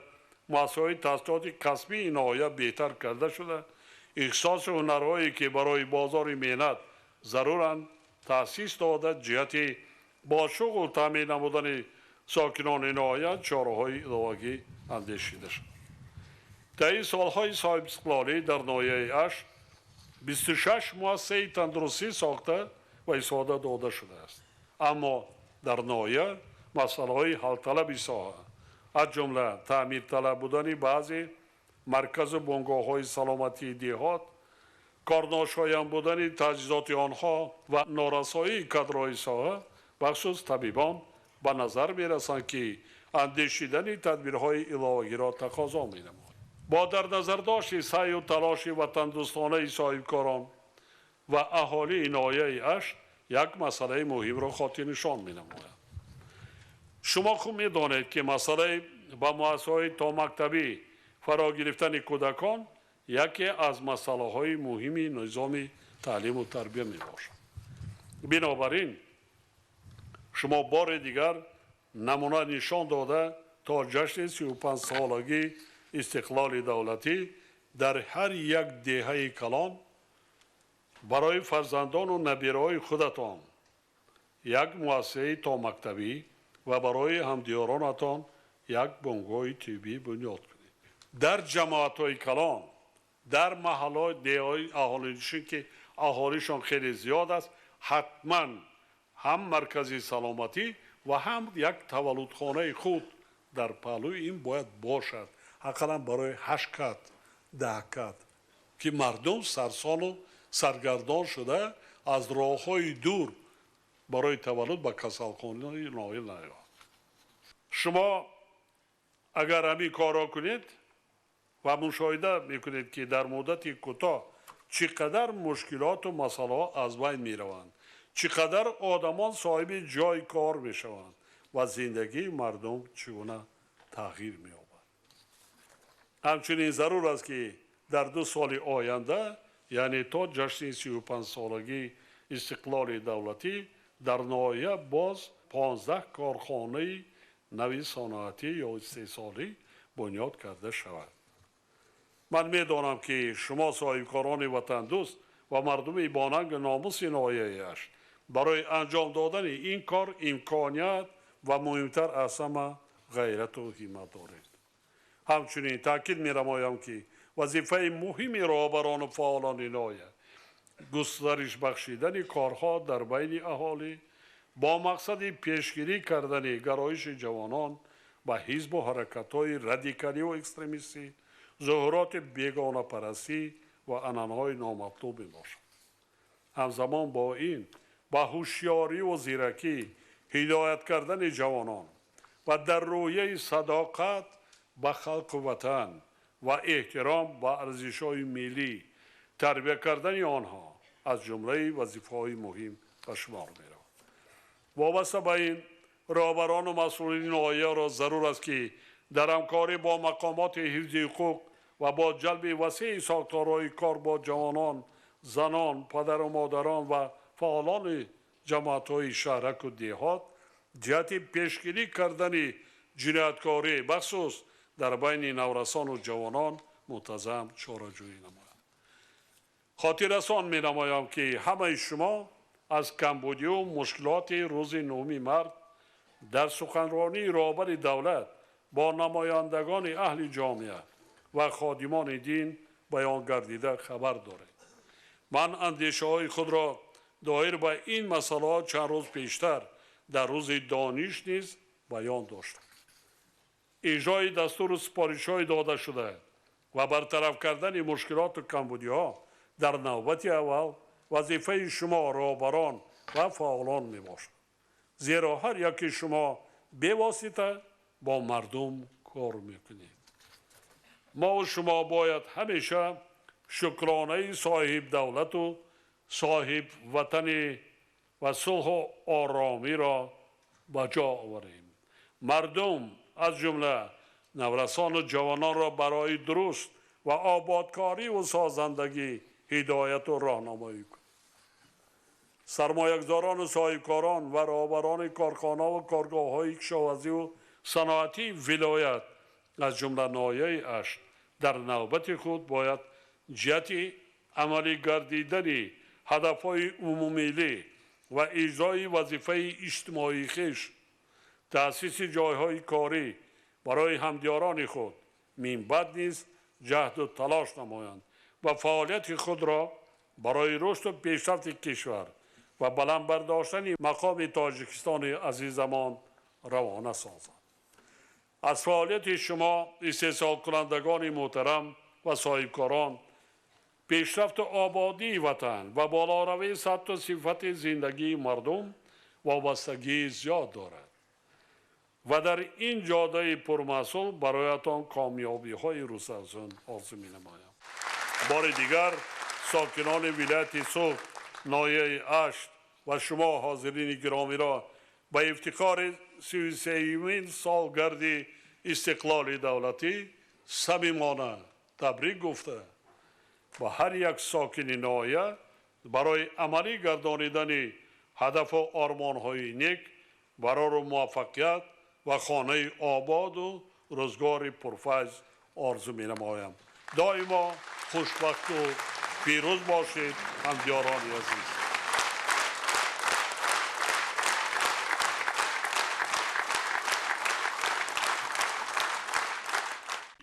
муассисаҳои таҳсилоти касбии ноҳия беҳтар карда шуда, ихтисоси ҳунарҳое ки барои бозори меҳнат заруранд таъсис дода, ҷиҳати бо шуғл таъмин намудани сокинони ноҳия чораҳои иловагӣ андешида шуд. Таи солҳои соҳибистиқлолӣ дар ноҳияи Ашт 26 муассисаи тандурустӣ сохта ва истифода дода шудааст. Аммо дар ноҳия масъалаҳои ҳалталаби соҳа, аз ҷумла таъмирталаб будани баъзе марказу бунгоҳҳои саломатии деҳот, корношоям будани таҷҳизоти онҳо ва норасоии кадрҳои соҳа, бахусус табибон, ба назар мерасанд ки Андешидани тадбирҳои иловагиро тақозо менамояд. Бо дар назардошти саъю талоши ватандӯстонаи соҳибкорон ва аҳолии ноҳияи Ашт як масъалаи муҳимро хотирнишон менамояд. Шумо хуб медонед, ки масъалаи ба муассисаҳои томактабӣ фаро гирифтани кӯдакон яке аз масъалаҳои муҳими низоми таълиму тарбия мебошад. Бинобар ин шумо бори дигар намуна нишон дода то ҷашни 35-солагии истиқлоли давлатӣ дар ҳар як деҳаи калон барои фарзандону набираҳои худатон як муассисаи томактабӣ ва барои ҳамдиёронатон як бунгоҳи тиббӣ бунёд кунед. Дар ҷамоатҳои калон, дар маҳаллаҳои деҳаҳои аҳолинишин, ки аҳолишон хеле зиёд аст, ҳатман ҳам маркази саломатӣ ва ҳам як таваллудхонаи худ дар паҳлӯи ин бояд бошад, ақаллан барои 8 кат, 10 кат, ки мардум сарсону саргардон шуда аз роҳҳои дур барои таваллуд ба касалхонаи ноҳия наояд. Шумо агар ҳамин корро кунед ва мушоҳида мекунед, ки дар муддати кӯтоҳ чӣ қадар мушкилоту масъалаҳо аз байн мераванд, чӣ қадар одамон соҳиби ҷойи кор мешаванд ва зиндагии мардум чӣ гуна тағйир меёбад. Ҳамчунин зарур аст, ки дар 2 соли оянда, яъне то ҷашни 35-солагии истиқлоли давлатӣ, дар ноҳия боз 15 корхонаи нави саноатӣ ё истеҳсолӣ бунёд карда шавад. Ман медонам, ки шумо соҳибкорони ватандӯст ва мардуми бонангу номуси ноҳияи Ашт барои анҷом додани ин кор имконият ва муҳимтар аз ҳама ғайрату ҳиммат доред. Ҳамчунин таъкид менамоям, ки вазифаи муҳими роҳбарону фаъолони ноҳия густариш бахшидани корҳо дар байни аҳолӣ бо мақсади пешгирӣ кардани гароиши ҷавонон ба ҳизбу ҳаракатҳои радикалию экстремистӣ, зуҳуроти бегонапарастӣ ва анъанаҳои номатлуб мебошад. Ҳамзамон бо ин ба ҳушёриву зиракӣ ҳидоят кардани ҷавонон ва дар рӯҳияи садоқат ба халқу ватан ва эҳтиром ба арзишҳои миллӣ тарбия кардани онҳо аз ҷумлаи вазифаҳои муҳим ба шумор меравад. Вобаста ба ин роҳбарону масъулини ноҳияро зарур аст, ки дар ҳамкорӣ бо мақомоти ҳифзи ҳуқуқ ва бо ҷалби васеи сохторҳои кор бо ҷавонон, занон, падару модарон ва фаъолони ҷамоатҳои шаҳраку деҳот ҷиҳати пешгирӣ кардани ҷинояткорӣ бахусус дар байни наврасону ҷавонон мунтазам чораҷӯӣ намоянд. Хотиррасон менамоям, ки ҳамаи шумо аз камбудию мушкилоти рӯзи 9 март дар суханронии роҳбари давлат бо намояндагони аҳли ҷомеа ва ходимони дин баён гардида хабар доред. Ман андешаҳои худро доир ба ин масъалаҳо чанд рӯз пештар дар рӯзи дониш низ баён доштам. Иҷрои дастуру супоришҳои додашуда ва бартараф кардани мушкилоту камбудиҳо дар навбати аввал вазифаи шумо роҳбарон ва фаъолон мебошад, зеро ҳар яки шумо бевосита бо мардум кор мекунед. Мову шумо бояд ҳамеша шукронаи соҳибдавлату соҳибватанӣ ва сулҳу оромиро ба ҷо оварем. Мардум аз ҷумла наврасону ҷавононро барои дуруст ва ободкориву созандагӣ ҳидояту роҳнамоӣ кунед. Сармоягузорону соҳибкорон ва роҳбарони корхонаву коргоҳҳои кишоварзиву саноатии вилоят аз ҷумла ноҳияи Ашт дар навбати худ бояд ҷиҳати амалӣ гардидани ҳадафҳои умумимиллӣ ва иҷрои вазифаи иҷтимоии хеш, таъсиси ҷойҳои корӣ барои ҳамдиёрони худ минбаъд низ ҷаҳду талош намоянд ва фаъолияти худро барои рушду пешрафти кишвар ва баланд бардоштани мақоми Тоҷикистони азизамон равона созанд. Аз фаъолияти шумо истеҳсолкунандагони муҳтарам ва соҳибкорон пешрафту ободии ватан ва болоравии сатҳу сифати зиндагии мардум вобастагии зиёд дорад. Ва дар ин ҷодаи пурмаҳсул бароятон комёбиҳои рӯзафзун орзу менамоям. Бори дигар сокинони вилояти Суғд, ноҳияи Ашт ва шумо ҳозирини гиромиро ба ифтихори 33-юмин солгарди истиқлоли давлатӣ самимона табрик гуфта ва ҳар як сокини ноҳия барои амалӣ гардонидани ҳадафу ормонҳои нек, барору муваффақият ва хонаи ободу рӯзгори пурфайз орзу менамоям. Доимо хушбахту пирӯз бошед, ҳамдиёрони азиз.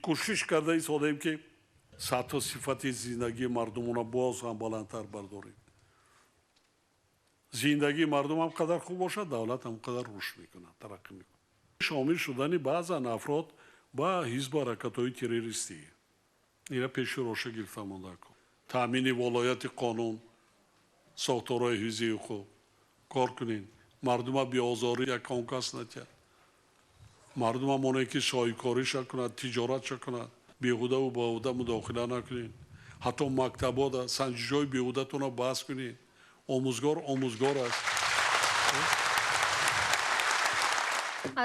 Кӯшиш карда истодаем, ки сатҳу сифати зиндагии мардумона боз ҳам баландтар бардорем. Зиндагии мардум ҳам қадар хуб бошад, давлат ҳам қадар рушд мекунад, тараққӣ мекунад. Шомил шудани баъзан афрод ба ҳизбу ҳаракатҳои террористӣ, ина пеши роша гирифта монда. Таъмини волояти қонун, сохторҳои ҳифзи ҳуқуқ кор кунед. Мардума беозорӣ якон кас натиҳад. Мардума моне ки соҳибкориша кунад, тиҷоратша кунад, беҳудаву баҳуда мудохила накунед. Ҳатто мактабода санҷишҳои беҳудатонро баҳс кунед. Омӯзгор омӯзгор аст.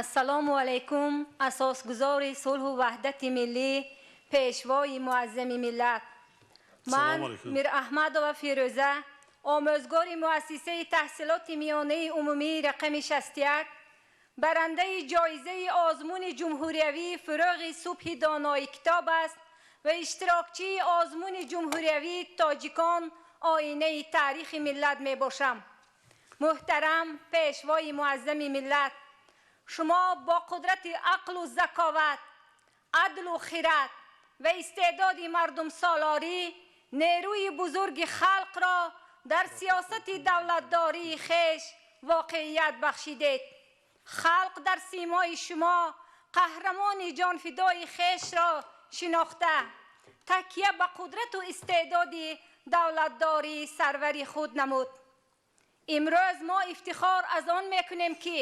Ассалому алайкум, асосгузори сулҳу ваҳдати миллӣ, пешвои муаззами миллат. Ман Мираҳмадова Фирӯза, омӯзгори муассисаи таҳсилоти миёнаи умумии рақами 61, барандаи ҷоизаи озмуни ҷумҳуриявии фурӯғи субҳи донои китоб аст ва иштирокчии озмуни ҷумҳуриявии тоҷикон оинаи таърихи миллат мебошам. Муҳтарам пешвои муаззами миллат, шумо бо қудрати ақлу заковат, адлу хират ва истеъдоди мардумсолорӣ нерӯи бузурги халқро дар сиёсати давлатдории хеш воқеият бахшидед. Халқ дар симои шумо қаҳрамони ҷонфидои хешро шинохта, такя ба қудрату истеъдоди давлатдории сарвари худ намуд. Имрӯз мо ифтихор аз он мекунем, ки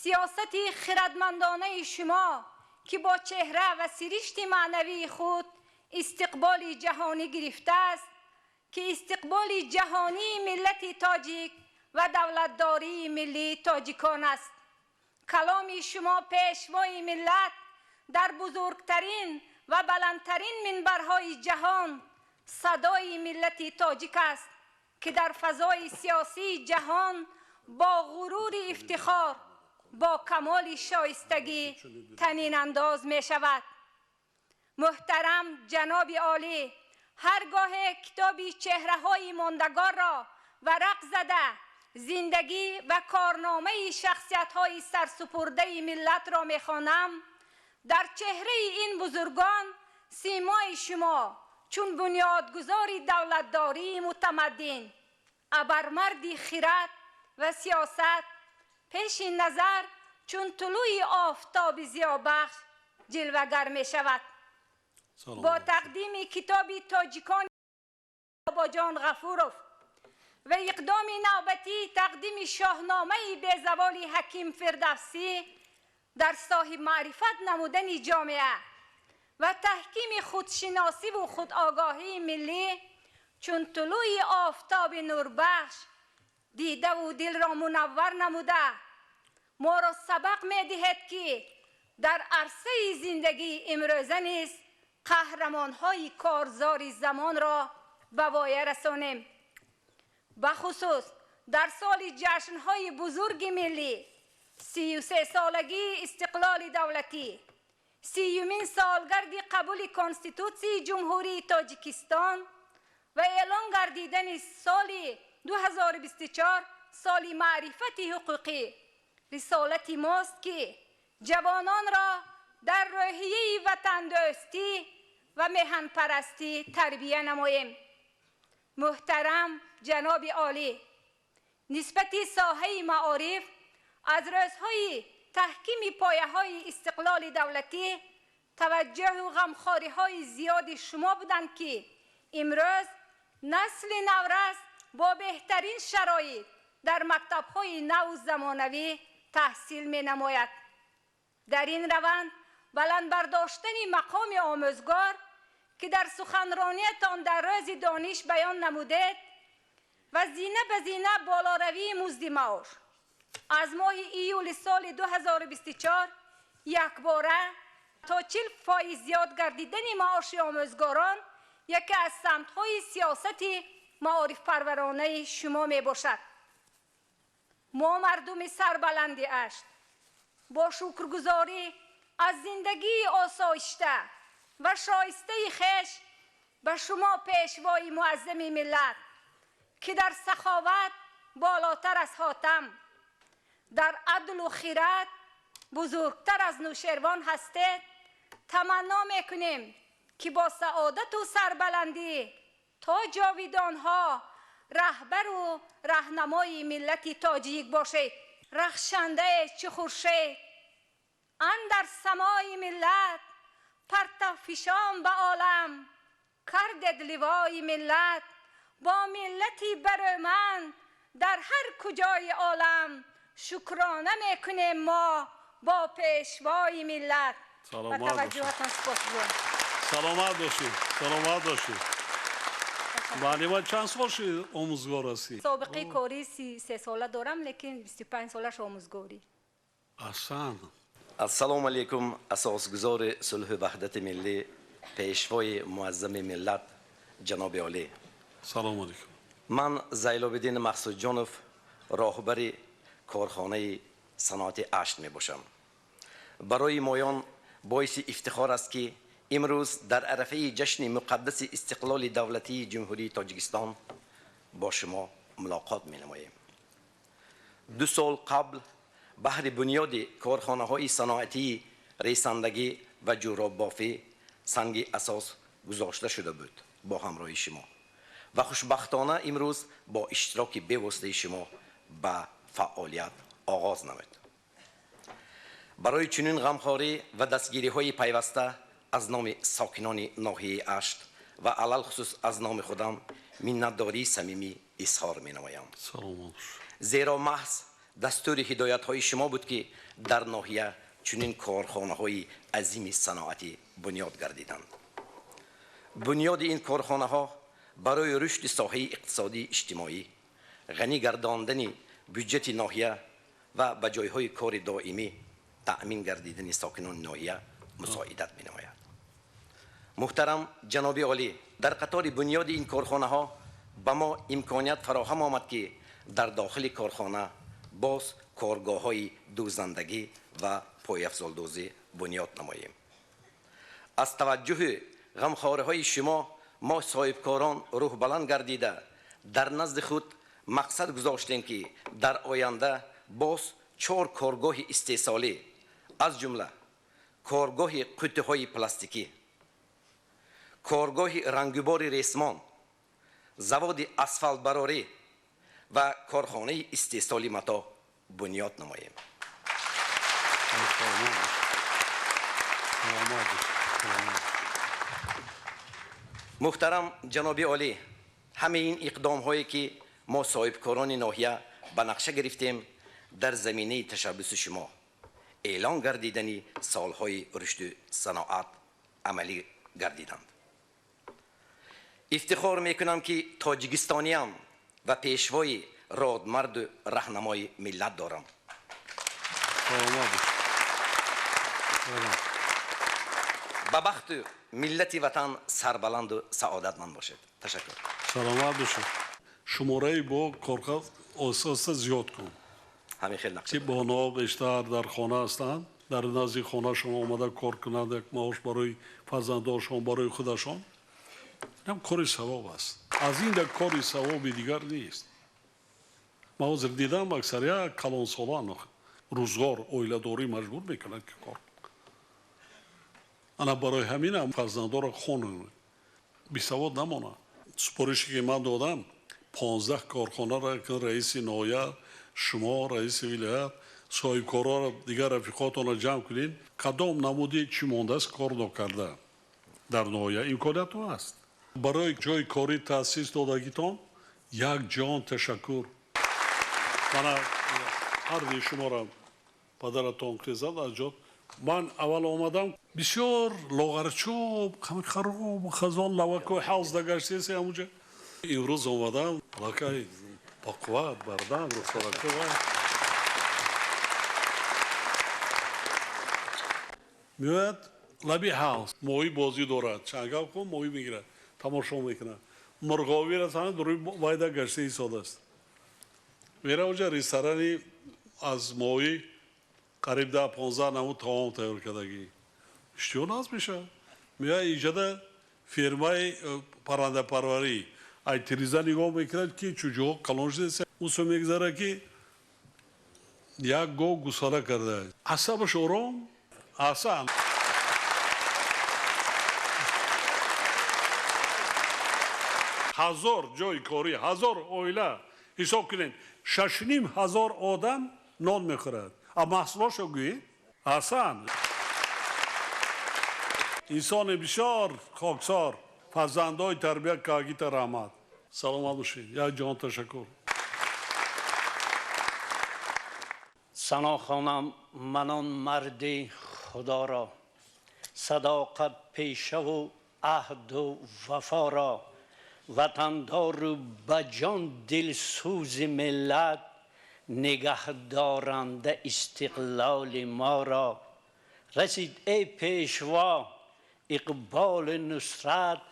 сиёсати хирадмандонаи шумо, ки бо чеҳра ва сиришти маънавии худ истиқболи ҷаҳонӣ гирифтааст, ки истиқболи ҷаҳонии миллати тоҷик ва давлатдории миллии тоҷикон аст. Каломи шумо пешвои миллат дар бузургтарин ва баландтарин минбарҳои ҷаҳон садои миллати тоҷик аст, ки дар фазои сиёсии ҷаҳон бо ғурури ифтихор, бо камоли шоистагӣ танинандоз мешавад. Муҳтарам ҷаноби олӣ, ҳар гоҳе китоби чеҳраҳои мондагорро варақ зада, зиндагӣ ва корномаи шахсиятҳои сарсупурдаи миллатро мехонам, дар чеҳраи ин бузургон симои шумо чун бунёдгузори давлатдории мутамаддин, абармарди хират ва сиёсат, пеши назар чун тулӯи офтоби зиёбахш ҷилвагар мешавад. Бо тақдими китоби тоҷикон Бобоҷон Ғафуров ва иқдоми навбатии тақдими шоҳномаи безаволи Ҳаким Фирдавсӣ дар соҳибмаърифат намудани ҷомеа ва таҳкими худшиносиву худогоҳии миллӣ чун тулӯи офтоби нурбахш дидаву дилро мунаввар намуда, моро сабақ медиҳед, ки дар арсаи зиндагии имрӯза низ қаҳрамонҳои корзори замонро ба воя расонем. Бахусус дар соли ҷашнҳои бузурги миллӣ, 33-солагии истиқлоли давлатӣ, 30-юмин солгарди қабули Конститутсияи Ҷумҳурии Тоҷикистон ва эълон гардидани соли 2024 соли маърифати ҳуқуқӣ, рисолати мост, ки ҷавононро дар рӯҳияи ватандӯстӣ ва меҳанпарастӣ тарбия намоем. Муҳтарам ҷаноби олӣ, нисбати соҳаи маориф аз рӯзҳои таҳкими пояҳои истиқлоли давлатӣ таваҷҷӯҳу ғамхориҳои зиёди шумо буданд, ки имрӯз насли наврас бо беҳтарин шароит дар мактабҳои наву замонавӣ таҳсил менамояд. Дар ин раванд баланд бардоштани мақоми омӯзгор, ки дар суханрониятон дар рӯзи дониш баён намудед, ва зина ба зина болоравии музди маош аз моҳи июли соли 2024 якбора то 40% зиёд гардидани маоши омӯзгорон яке аз самтҳои сиёсати маорифпарваронаи шумо мебошад. Мо мардуми сарбаланди Ашт бо шукргузорӣ аз зиндагии осоишта ва шоистаи хеш ба шумо, пешвои муаззами миллат, ки дар саховат болотар аз Ҳотам, дар адлу хират бузургтар аз Нӯшервон ҳастед, таманно мекунем, ки бо саодату сарбаландӣ то ҷовидонҳо раҳбару раҳнамои миллати тоҷик бошед. Рахшандае чӣ хуршед андар самои миллат, партавфишон ба олам кардед ливои миллат, бо миллати барӯманд дар ҳар куҷои олам шукрона мекунем мо бо пешвои миллат. Саломат бошед. Саломат бошед. Саломат бошед. Муаллима, чанд сол шуд омӯзгор ҳастӣ? Собиқаи корӣ 33 сола дорам, лекин 25 солаш омӯзгорӣ. Аҳсан. Ассалому алайкум, асосгузори сулҳу ваҳдати миллӣ, пешвои муаззами миллат, ҷаноби олӣ. Салому алайкум. Ман Зайлобиддин Мақсудҷонов, роҳбари корхонаи саноати Ашт мебошам. Барои моён боиси ифтихор аст, ки имрӯз дар арафаи ҷашни муқаддаси истиқлоли давлатии Ҷумҳурии Тоҷикистон бо шумо мулоқот менамоем. 2 сол қабл баҳри бунёди корхонаҳои саноатии ресандагӣ ва ҷӯроббофӣ санги асос гузошта шуда буд бо ҳамроҳии шумо ва хушбахтона имрӯз бо иштироки бевоситаи шумо ба фаъолият оғоз намуд. Барои чунин ғамхорӣ ва дастгириҳои пайваста аз номи сокинони ноҳияи Ашт ва алалхусус аз номи худам миннатдории самимӣ изҳор менамоям. Зеро маҳз дастури ҳидоятҳои шумо буд, ки дар ноҳия чунин корхонаҳои азими саноатӣ бунёд гардиданд. Бунёди ин корхонаҳо барои рушди соҳаи иқтисодии иҷтимоӣ, ғанӣ гардондани бюҷети ноҳия ва ба ҷойҳои кори доимӣ таъмин гардидани сокинони ноҳия мусоидат менамояд. Муҳтарам ҷаноби олӣ, дар қатори бунёди ин корхонаҳо ба мо имконият фароҳам омад, ки дар дохили корхона боз коргоҳҳои дӯзандагӣ ва пойафзолдӯзӣ бунёд намоем. Аз таваҷҷӯҳи ғамхориҳои шумо мо соҳибкорон рӯҳбаланд гардида дар назди худ мақсад гузоштем, ки дар оянда боз 4 коргоҳи истеҳсолӣ, аз ҷумла коргоҳи қуттиҳои пластикӣ, коргоҳи рангубори ресмон, заводи асфалтбарорӣ ва корхонаи истеҳсоли матоъ бунёд намоем. Муҳтарам ҷаноби олӣ, ҳамаи ин иқдомҳое, ки мо соҳибкорони ноҳия ба нақша гирифтем, дар заминаи ташаббуси шумо эълон гардидани солҳои рушду саноат амалӣ гардиданд. Ифтихор мекунам, ки тоҷикистониям ва пешвои родмарду раҳнамои миллат дорам. Ба бахту миллати ватан сарбаланду саодатманд бошед. Ташаккур. Саломат бошед. Шумораи бо корхона оҳиста оҳиста зиёд кун. Ҳамин хел нақша. Ки бонуҳо бештар дар хона ҳастанд, дар назди хонашон омада кор кунанд, як маош барои фарзандошон, барои худашон. Инам кори савоб аст. Аз ин як кори савоби дигар нест. Ман ҳозир дидам, аксария калонсолон рӯзгор оиладорӣ маҷбур мекунанд, ки кор. Ана барои ҳаминам фарзандоро хонанд, бисавод намонанд. Супорише ки ман додам, 15 корхонаро раиси ноҳия, шумо раиси вилоят, соҳибкорҳоро, дигар рафиқотонро ҷамъ кунед, кадом намуди чӣ мондааст кор нокарда дар ноҳия, имкониятҳо ҳаст. Барои ҷои корӣ таъсис додагитон як ҷон ташаккур. Мана ҳарди шуморо падаратон хезад аз ҷо Ман аввал омадам, бисёр лоғарчӯб, хароб, хазон, лаваку ҳавз дагаштеси ҳамуҷа. Имрӯз омадам, лакай бақувват, бардам, рухсораку. Меояд лаби ҳавз, моҳӣ бозӣ дорад, чангал кун моҳӣ мегирад, тамошо мекунад. Мурғовиро санад рӯи вайда гашта истодааст. Мера оҷа ресторани аз моҳӣ қариб 10-15 намуд таом тайёр кардагӣ. Иштиҳо наз мешавад. Меояд иҷода фермаи паррандапарварӣ. Ай тиреза нигоҳ мекунад, ки чӯҷаҳо калон шудааст. Усо мегузарад, ки як гов гусара кардааст. Асабаш ором, асан. Ҳазор ҷойи корӣ, 1000 оила ҳисоб кунед, 6,5 ҳазор одам нон мехӯрад. А маҳсулотшо гӯед, асан. Инсони бисёр хоксор, фарзандои тарбия кагита раҳмат. Саломат бошед, як ҷон ташаккур. Сано хонам манон марди худоро, садоқат пешаву аҳду вафоро, ватандору ба ҷон дилсӯзи миллат, нигаҳдоранда истиқлоли моро. Расид эй пешво иқболи нусрат,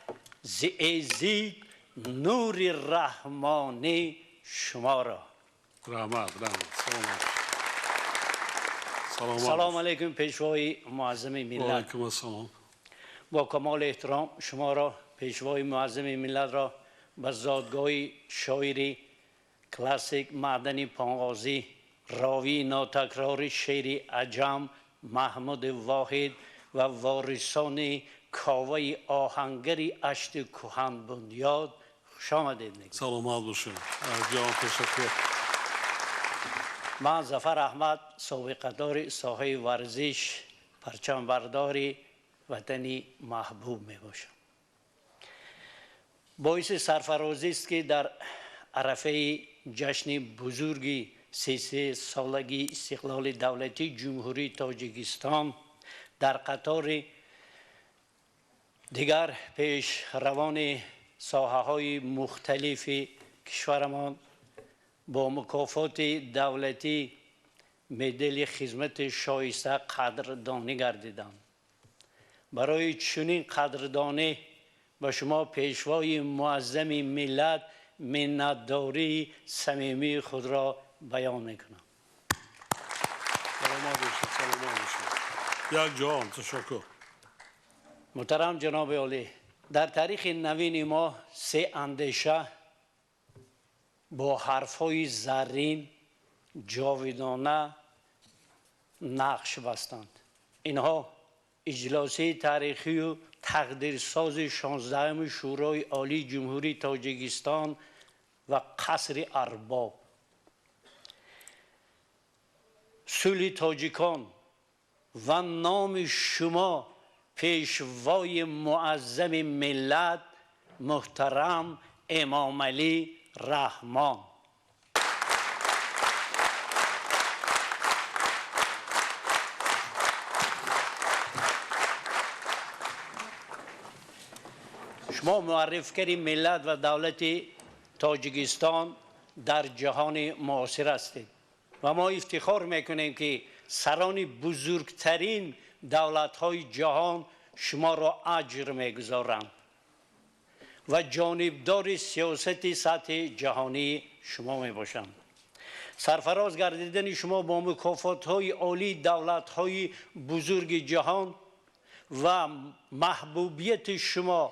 зи эзид нури раҳмонӣ шуморо. Раҳмат, раҳмат, саломат. Саломат. Салом алейкум пешвои муаззами миллат. Алейкум ассалом. Бо камоли эҳтиром шуморо, пешвои муаззами миллатро, ба зодгоҳи шоири классик Маъдани Понғозӣ, ровии нотакрори шеъри аҷам Маҳмуди Воҳид ва ворисони Коваи оҳангари Ашти кӯҳанбунёд хушомадед мегӯям. Саломат бошед, ҷон ташаккур. Ман Зафар Аҳмад, собиқадори соҳаи варзиш, парчамбардори ватани маҳбуб мебошам. Боиси сарфарозист, ки дар арафаи ҷашни бузурги 33 солагии истиқлоли давлатии Ҷумҳурии Тоҷикистон дар қатори дигар пешравони соҳаҳои мухталифи кишварамон бо мукофоти давлатӣ медали хизмати шоиста қадрдонӣ гардиданд. Барои чунин қадрдонӣ ба шумо, пешвои муаззами миллат, миннатдории самимии худро баён мекунам. Саломат бошед, саломат бошед, як ҷон ташаккур. Муҳтарам ҷаноби олӣ, дар таърихи навини мо се андеша бо ҳарфҳои заррин ҷовидона нақш бастанд. Инҳо иҷлосияи таърихию тақдирсози 16-уми Шӯрои Олии Ҷумҳурии Тоҷикистон ва Қасри Арбоб, сулҳи тоҷикон ва номи шумо, пешвои муаззами миллат муҳтарам Эмомалӣ Раҳмон. Шумо муаррифгари миллат ва давлати Тоҷикистон дар ҷаҳони муосир ҳастед ва мо ифтихор мекунем, ки сарони бузургтарин давлатҳои ҷаҳон шуморо аҷр мегузоранд ва ҷонибдори сиёсати сатҳи ҷаҳонии шумо мебошанд. Сарфароз гардидани шумо бо мукофотҳои олии давлатҳои бузурги ҷаҳон ва маҳбубияти шумо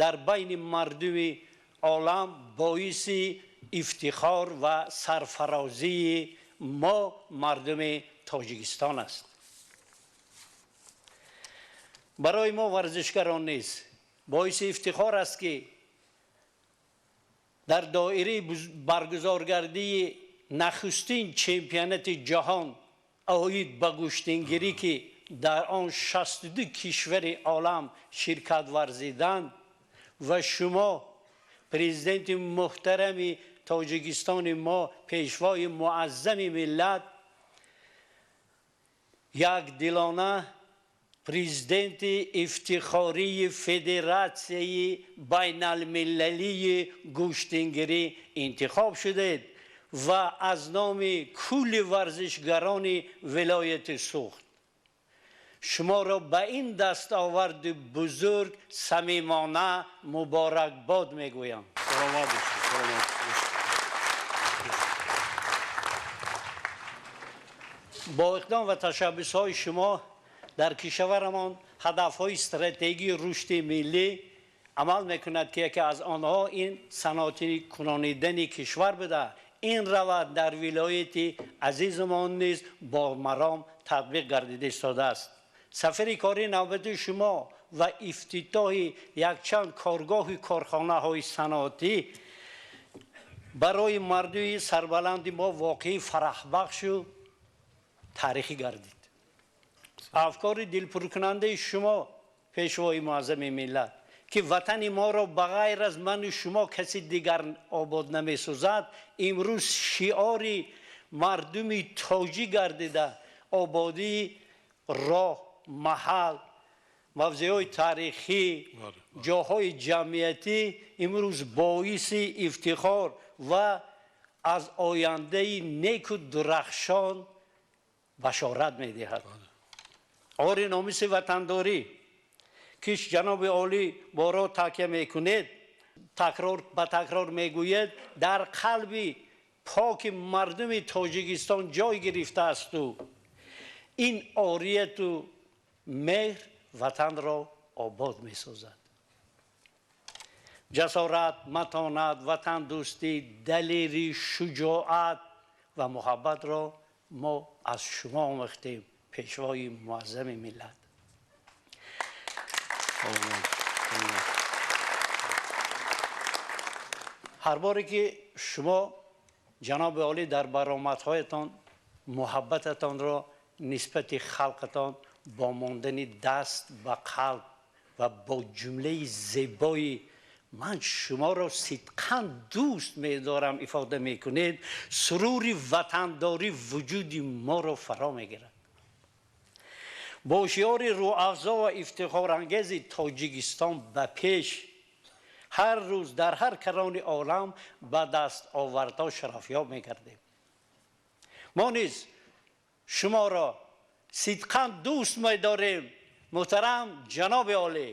дар байни мардуми олам боиси ифтихор ва сарфарозии мо мардуми Тоҷикистон аст. Барои мо варзишгарон низ боиси ифтихор аст, ки дар доираи баргузоргардии нахустин чемпионати ҷаҳон оид ба гӯштингирӣ, ки дар он 62 кишвари олам ширкат варзиданд, ва шумо, президенти муҳтарами Тоҷикистони мо, пешвои муаззами миллат. Якдилона президенти ифтихории Федератсияи байналмилалии гӯштингирӣ интихоб шудед ва аз номи кулли варзишгарони вилояти Суғд шуморо ба ин дастоварди бузург самимона муборакбод мегӯям. Саломат бошед, саломат бошед. Бо иқдом ва ташаббусҳои шумо дар кишварамон ҳадафҳои стратегии рушди миллӣ амал мекунад, ки яке аз онҳо ин саноатӣ кунонидани кишвар буда. Ин раванд дар вилояти азизамон низ бо маром татбиқ гардида истодааст. Сафари кории навбати шумо ва ифтитоҳи якчанд коргоҳи корхонаҳои саноатӣ барои мардуми сарбаланди мо воқеи фараҳбахшу таърихӣ гардид. Афкори дилпуркунандаи шумо, пешвои муаззами миллат, ки ватани моро ба ғайр аз ману шумо каси дигар обод намесозад, имрӯз шиори мардуми тоҷик гардида, ободии роҳ, маҳал, мавзеъҳои таърихӣ, ҷоҳои ҷамъиятӣ имрӯз боиси ифтихор ва аз ояндаи неку дурахшон башорат медиҳад. Ори номуси ватандорӣ, ки ҷаноби олӣ боро такя мекунед, такрор ба такрор мегӯяд, дар қалби поки мардуми Тоҷикистон ҷой гирифтаасту ин орияту меҳр ватанро обод месозад. Ҷасорат, матонат, ватандӯстӣ, далерӣ, шуҷоат ва муҳаббатро мо аз шумо омӯхтем, пешвои муаззами миллат. Ҳар боре ки шумо ҷаноби олӣ дар баромадҳоятон муҳаббататонро нисбати халқатон бо мондани даст ба қалб ва бо ҷумлаи зебои ман шуморо сидқан дӯст медорам ифода мекунед, сурури ватандорӣ вуҷуди моро фаро мегирад. Бо шиори рӯҳафзо ва ифтихорангези Тоҷикистон ба пеш, ҳар рӯз дар ҳар карони олам ба дастовардҳо шарафёб мегардем. Мо низ шуморо сидқан дӯст медорем, муҳтарам ҷаноби олӣ.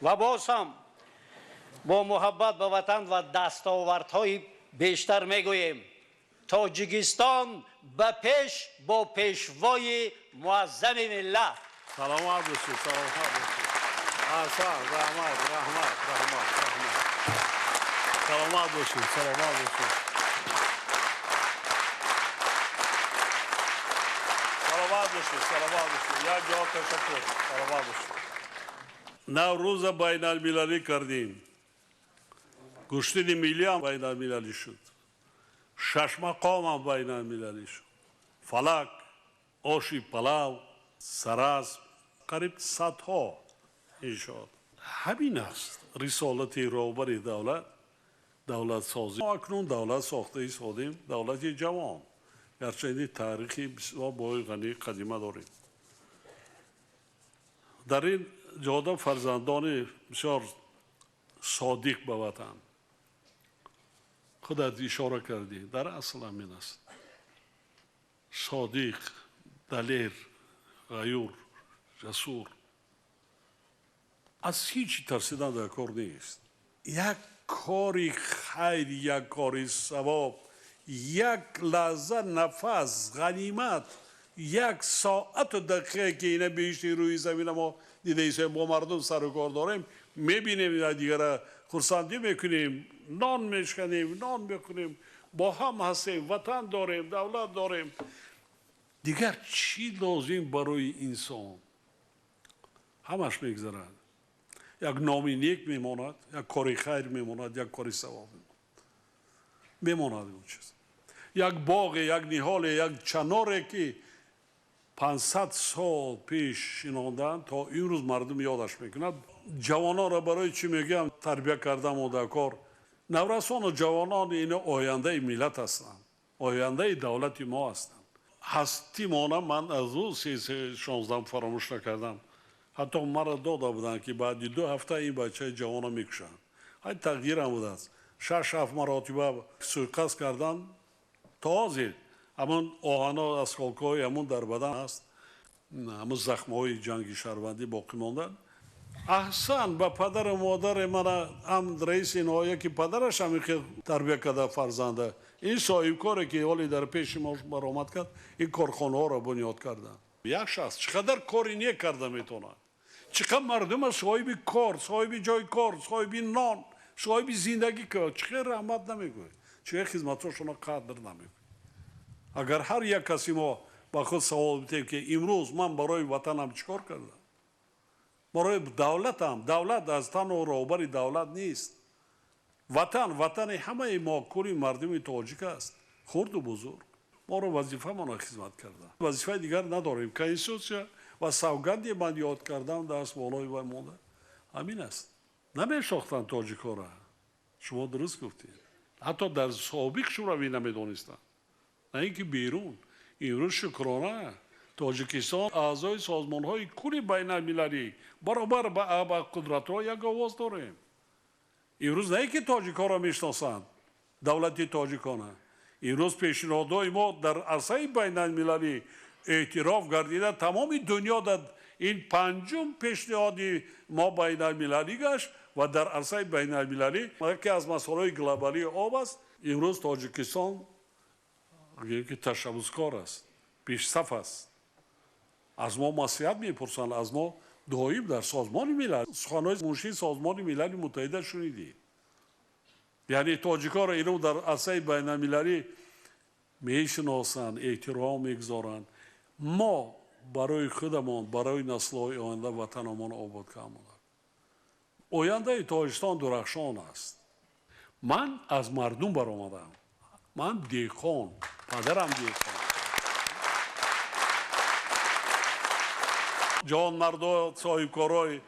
Ва боз ҳам бо муҳаббат ба ватан ва дастовардҳои бештар мегӯем: Тоҷикистон ба пеш бо пешвои муаззами миллат. Саломат бошед, саломат бошед. Аҳсан, раҳмат, раҳмат, раҳмат, раҳмат. Саломат бошед, саломат бошед. Саломат бошед, саломат бошед. Як ҷо ташаккур. Саломат бошед. Наврӯза байналмилалӣ кардем. Гӯштини миллиам байналмилалӣ шуд. Шашмақомам байналмилалӣ шуд. Фалак, оши палав, сарасм, қариб садҳо иншоот. Ҳамин аст рисолати роҳбари давлат, давлатсозӣ. Мо акнун давлат сохта истодем, давлати ҷавон. Гарчанде таърихи бисёр бои ғании қадима дорем. Дар ин ҷода фарзандони бисёр содиқ ба ватан. Худат ишора кардӣ, дар асл ҳамин аст. Содиқ, далер, ғаюр, ҷасур. Аз ҳеҷ тарсидан дар кор нест. Як кори хайр, як кори савоб, як лаҳза нафас, ғанимат, як соату дақиқае ки ина беҳишти рӯи замина мо дида истем, бо мардум сару кор дорем, мебинем дигара, хурсандӣ мекунем, нон мешканем, нон мехӯрем, бо ҳам ҳастем, ватан дорем, давлат дорем. Дигар чӣ лозим барои инсон? Ҳамаш мегзарад. Як номи нек мемонад, як кори хайр мемонад, як кори савоб мемонад. Мемонад он чиз. Як боғе, як ниҳоле, як чаноре, ки 500 сол пеш шинондаанд, то имрӯз мардум ёдаш мекунад. Ҷавононро барои чӣ мегӯям тарбия кардам одакор? Наврасону ҷавонон ин ояндаи миллат ҳастанд, ояндаи давлати мо ҳастанд. Ҳастимона ман аз ӯ 16 фаромӯш накардам. Ҳатто маро дода буданд, ки баъди 2 ҳафта ин бачаи ҷавонро мекушанд. Ҳай тақдирам будааст. 6-7 маротиба суиқасд кардан, то ҳозир ҳамон оҳано, осколкҳои ҳамон дар бадан аст, ҳамон захмҳои ҷанги шаҳрвандӣ боқӣ монданд. Аҳсан ба падару модари мана, ҳам раиси ноҳия, ки падараш ҳамин хел тарбия карда фарзанда, ин соҳибкоре, ки ҳоле дар пеши мо баромад кард, ин корхонаҳоро бунёд карданд. Як шахс чӣ қадар кори нек карда метавонад, чӣ қадар мардума соҳиби кор, соҳиби ҷои кор, соҳиби нон, соҳиби зиндагӣ кард, чӣ қадар раҳмат намегӯяд, чӣ қадар хизматҳошонро қадр намекунад. Агар ҳар як каси мо ба худ савол бидиҳем, ки имрӯз ман барои ватанам чӣ кор кардам, барои давлатам, давлат аз танҳо роҳбари давлат нест, ватан ватани ҳамаи мо, кули мардуми тоҷик аст, хурду бузург. Моро вазифамонро хизмат кардан, вазифаи дигар надорем. Конститутсия ва савганди ман ёд кардам даст болои вай монда ҳамин аст. Намешохтанд тоҷикҳоро, шумо дуруст гуфтед, ҳатто дар собиқ Шӯравӣ намедонистанд, на ин ки берун. Имрӯз шукрона Тоҷикистон аъзои созмонҳои кули байналмилалӣ баробар ба қудратҳо як овоз дорем. Имрӯз на ин ки тоҷикҳоро мешиносанд, давлати тоҷикона, имрӯз пешниҳодҳои мо дар арсаи байналмилалӣ эътироф гардида, тамоми дунё дар ин 5-ум пешниҳоди мо байналмилалӣ гашт ва дар арсаи байналмилалӣ яке аз масъалаҳои глобалии об аст. Имрӯз Тоҷикистон ки ташаббускор аст, пешсаф аст, аз мо маслиҳат мепурсанд, аз мо доим дар Созмони Милал суханҳои муншии Созмони Милали Муттаҳида шунидӣ. Яъне тоҷикҳоро инро дар арсаи байналмилалӣ мешиносанд, эҳтиром мегузоранд. Мо барои худамон, барои наслҳои оянда ватанамон обод кардем. Ояндаи Тоҷикистон дурахшон аст. Ман аз мардум баромадам, ман деҳқон, падарам деҳқон. Ҷавонмардо, соҳибкорои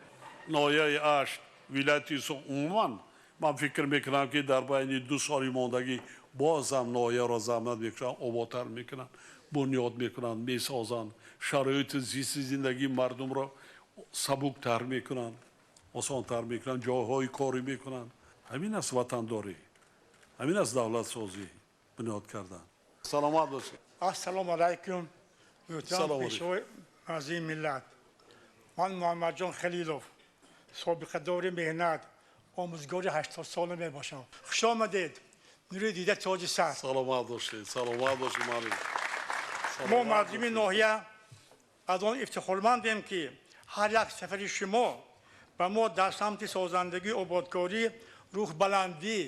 ноҳияи Ашт, вилояти Суғд, умуман ман фикр мекунам, ки дар байни 2 соли мондагӣ бозам ноҳияро заҳмат мекушанд, ободтар мекунанд, бунёд мекунанд, месозанд, шароити зисти зиндагии мардумро сабуктар мекунанд, осонтар мекунанд, ҷойҳои корӣ мекунанд. Ҳамин аст ватандорӣ, ҳамин аст давлатсозӣ бунёд кардан. Саломат бошед. Ассалому алайкум, муҳтарам пешвои азими миллат. Ман Муҳаммадҷон Халилов, собиқадори меҳнат, омӯзгори 80 сола мебошам. Хуш омадед, нури дида тоҷи сар. Саломат бошед, саломат бошед, муаллим. Мо мардуми ноҳия аз он ифтихормандем, ки ҳар як сафари шумо ба мо дар самти созандагӣ, ободкорӣ, рӯҳбаландӣ,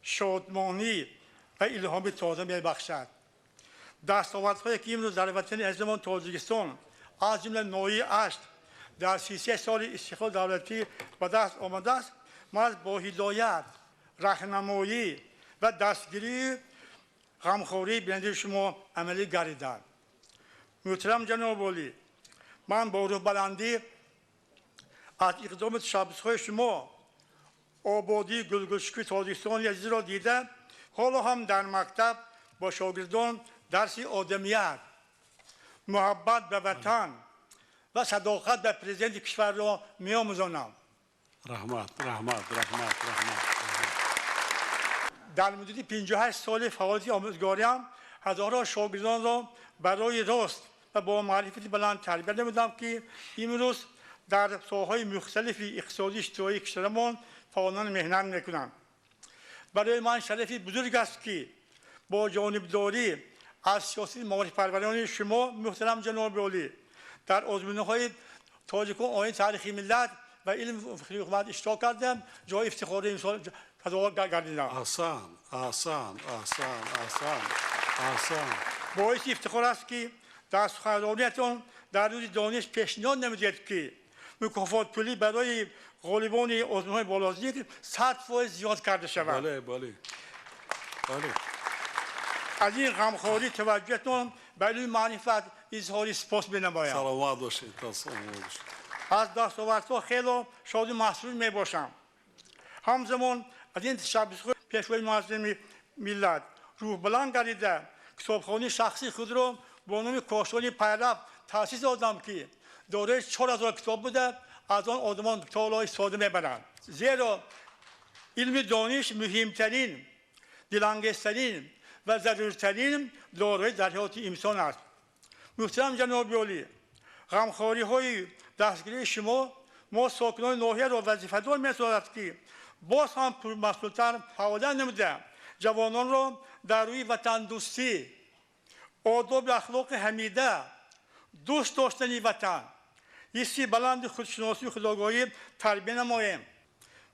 шодмонӣ ва илҳоми тоза мебахшад. Дастовардҳое, ки имрӯз дар ватани азизамон Тоҷикистон, аз ҷумла ноҳияи Ашт, дар 33 соли истиқлол давлатӣ ба даст омадааст, маҳз бо ҳидоят, раҳнамоӣ ва дастгирии ғамхории бинандаи шумо амалӣ гардиданд. Муҳтарам ҷаноби олӣ, ман бо рӯҳбаландӣ аз иқдоми ташаббусҳои шумо ободии гулгулшукри Тоҷикистони азизро дида, ҳоло ҳам дар мактаб бо шогирдон дарси одамият, муҳаббат ба ватан ва садоқат ба президенти кишварро меомӯзонам. Раҳмат, раҳмат, раҳмат, раҳмат. Дар муддати 58 соли фаъолияти омӯзгориам ҳазорҳо шогирдонро барои рост ва бо маърифати баланд тарбия намудам, ки имрӯз дар соҳаҳои мухталифи иқтисодию иҷтимоии кишварамон фаъолона меҳнат мекунанд. Барои ман шарафи бузург аст, ки бо ҷонибдорӣ аз сиёсати маорифпарварони шумо, муҳтарам ҷаноби олӣ, дар озмунҳои тоҷикон оини таърихи миллат ва илм ҳукумат иштирок кардам, ҷои ифтихори имсол сазовор гардидам. Аҳсан, аҳсан, аҳсан, аҳсан, аҳсан. Боиси ифтихор аст, ки дар суханрониятон дар рӯзи дониш пешниҳод намудед, ки мукофотпулӣ барои ғолибони озмунҳои болозикр 100% зиёд карда шавад. Бале, бале. Бале. Аз ин ғамхорӣ, таваҷҷӯҳтон ба илми маърифат изҳори сипос менамоям. Саломат бошед, саломат бошед. Аз дастовардҳо хело шоду масрур мебошам. Ҳамзамон аз ин ташаббусҳои Пешвои муаззами миллат рӯҳбаланд гардида, китобхонаи шахсии худро бо номи «Кошони пайрафт» таъсис додам, ки дорои 4000 китоб буда, аз он одамон то истифода мебаранд, зеро илми дониш муҳимтарин, дилангезтарин ва заруртарин дорои дар ҳаёти инсон аст. Муҳтарам ҷаноби олӣ, ғамхориҳои дастгирии шумо мо, сокинони ноҳияро, вазифадор месозад, ки боз ҳам пурмасъултар фаъолият намуда, ҷавононро дар рӯи ватандӯстӣ, одоби ахлоқи ҳамида, дӯст доштани ватан, ҳисси баланди худшиносию худогоҳӣ тарбия намоем.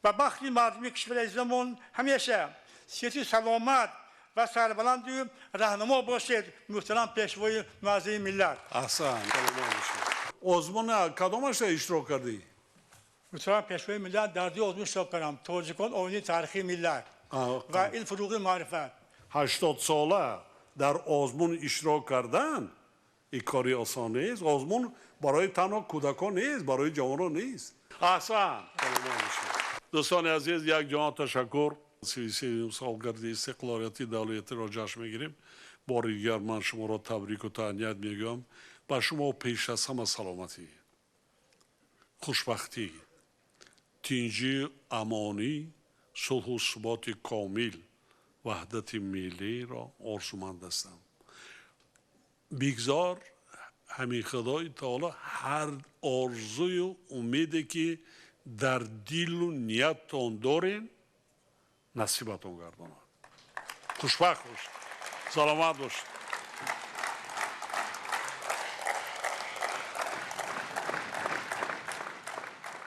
Ба бахти мардуми кишвари азизамон ҳамеша сиҳату саломат ва сарбаланду раҳнамо бошед, муҳтарам Пешвои муаззами миллат. Аҳсан, саломат бошед. Озмун кадомашда иштирок кардӣ? Муҳтарам Пешвои миллат, дар ду озмун иштирок кардам: «Тоҷикон — оинаи таърихии миллат» ва «Илм — фурӯғи маърифат». 80 сола дар озмун иштирок кардан ин кори осон нест. Озмун барои танҳо кӯдакон нест, барои ҷавонон нест. Аҳсан, саломат бошед. Дӯстони азиз, як ҷаҳон ташаккур. 33-юм солгарди истиқлолияти давлатиро ҷашн мегирем. Бори дигар ман шуморо табрику таҳният мегӯям. Ба шумо пеш аз ҳама саломатӣ, хушбахтӣ, тинҷӣ, амонӣ, сулҳу суботи комил, ваҳдати миллиро орзуманд ҳастам. Бигзор ҳамин Худои таоло ҳар орзую умеде, ки дар дилу нияттон дорем, насибатон гардонад. Хушбахт бошед, саломат бошед.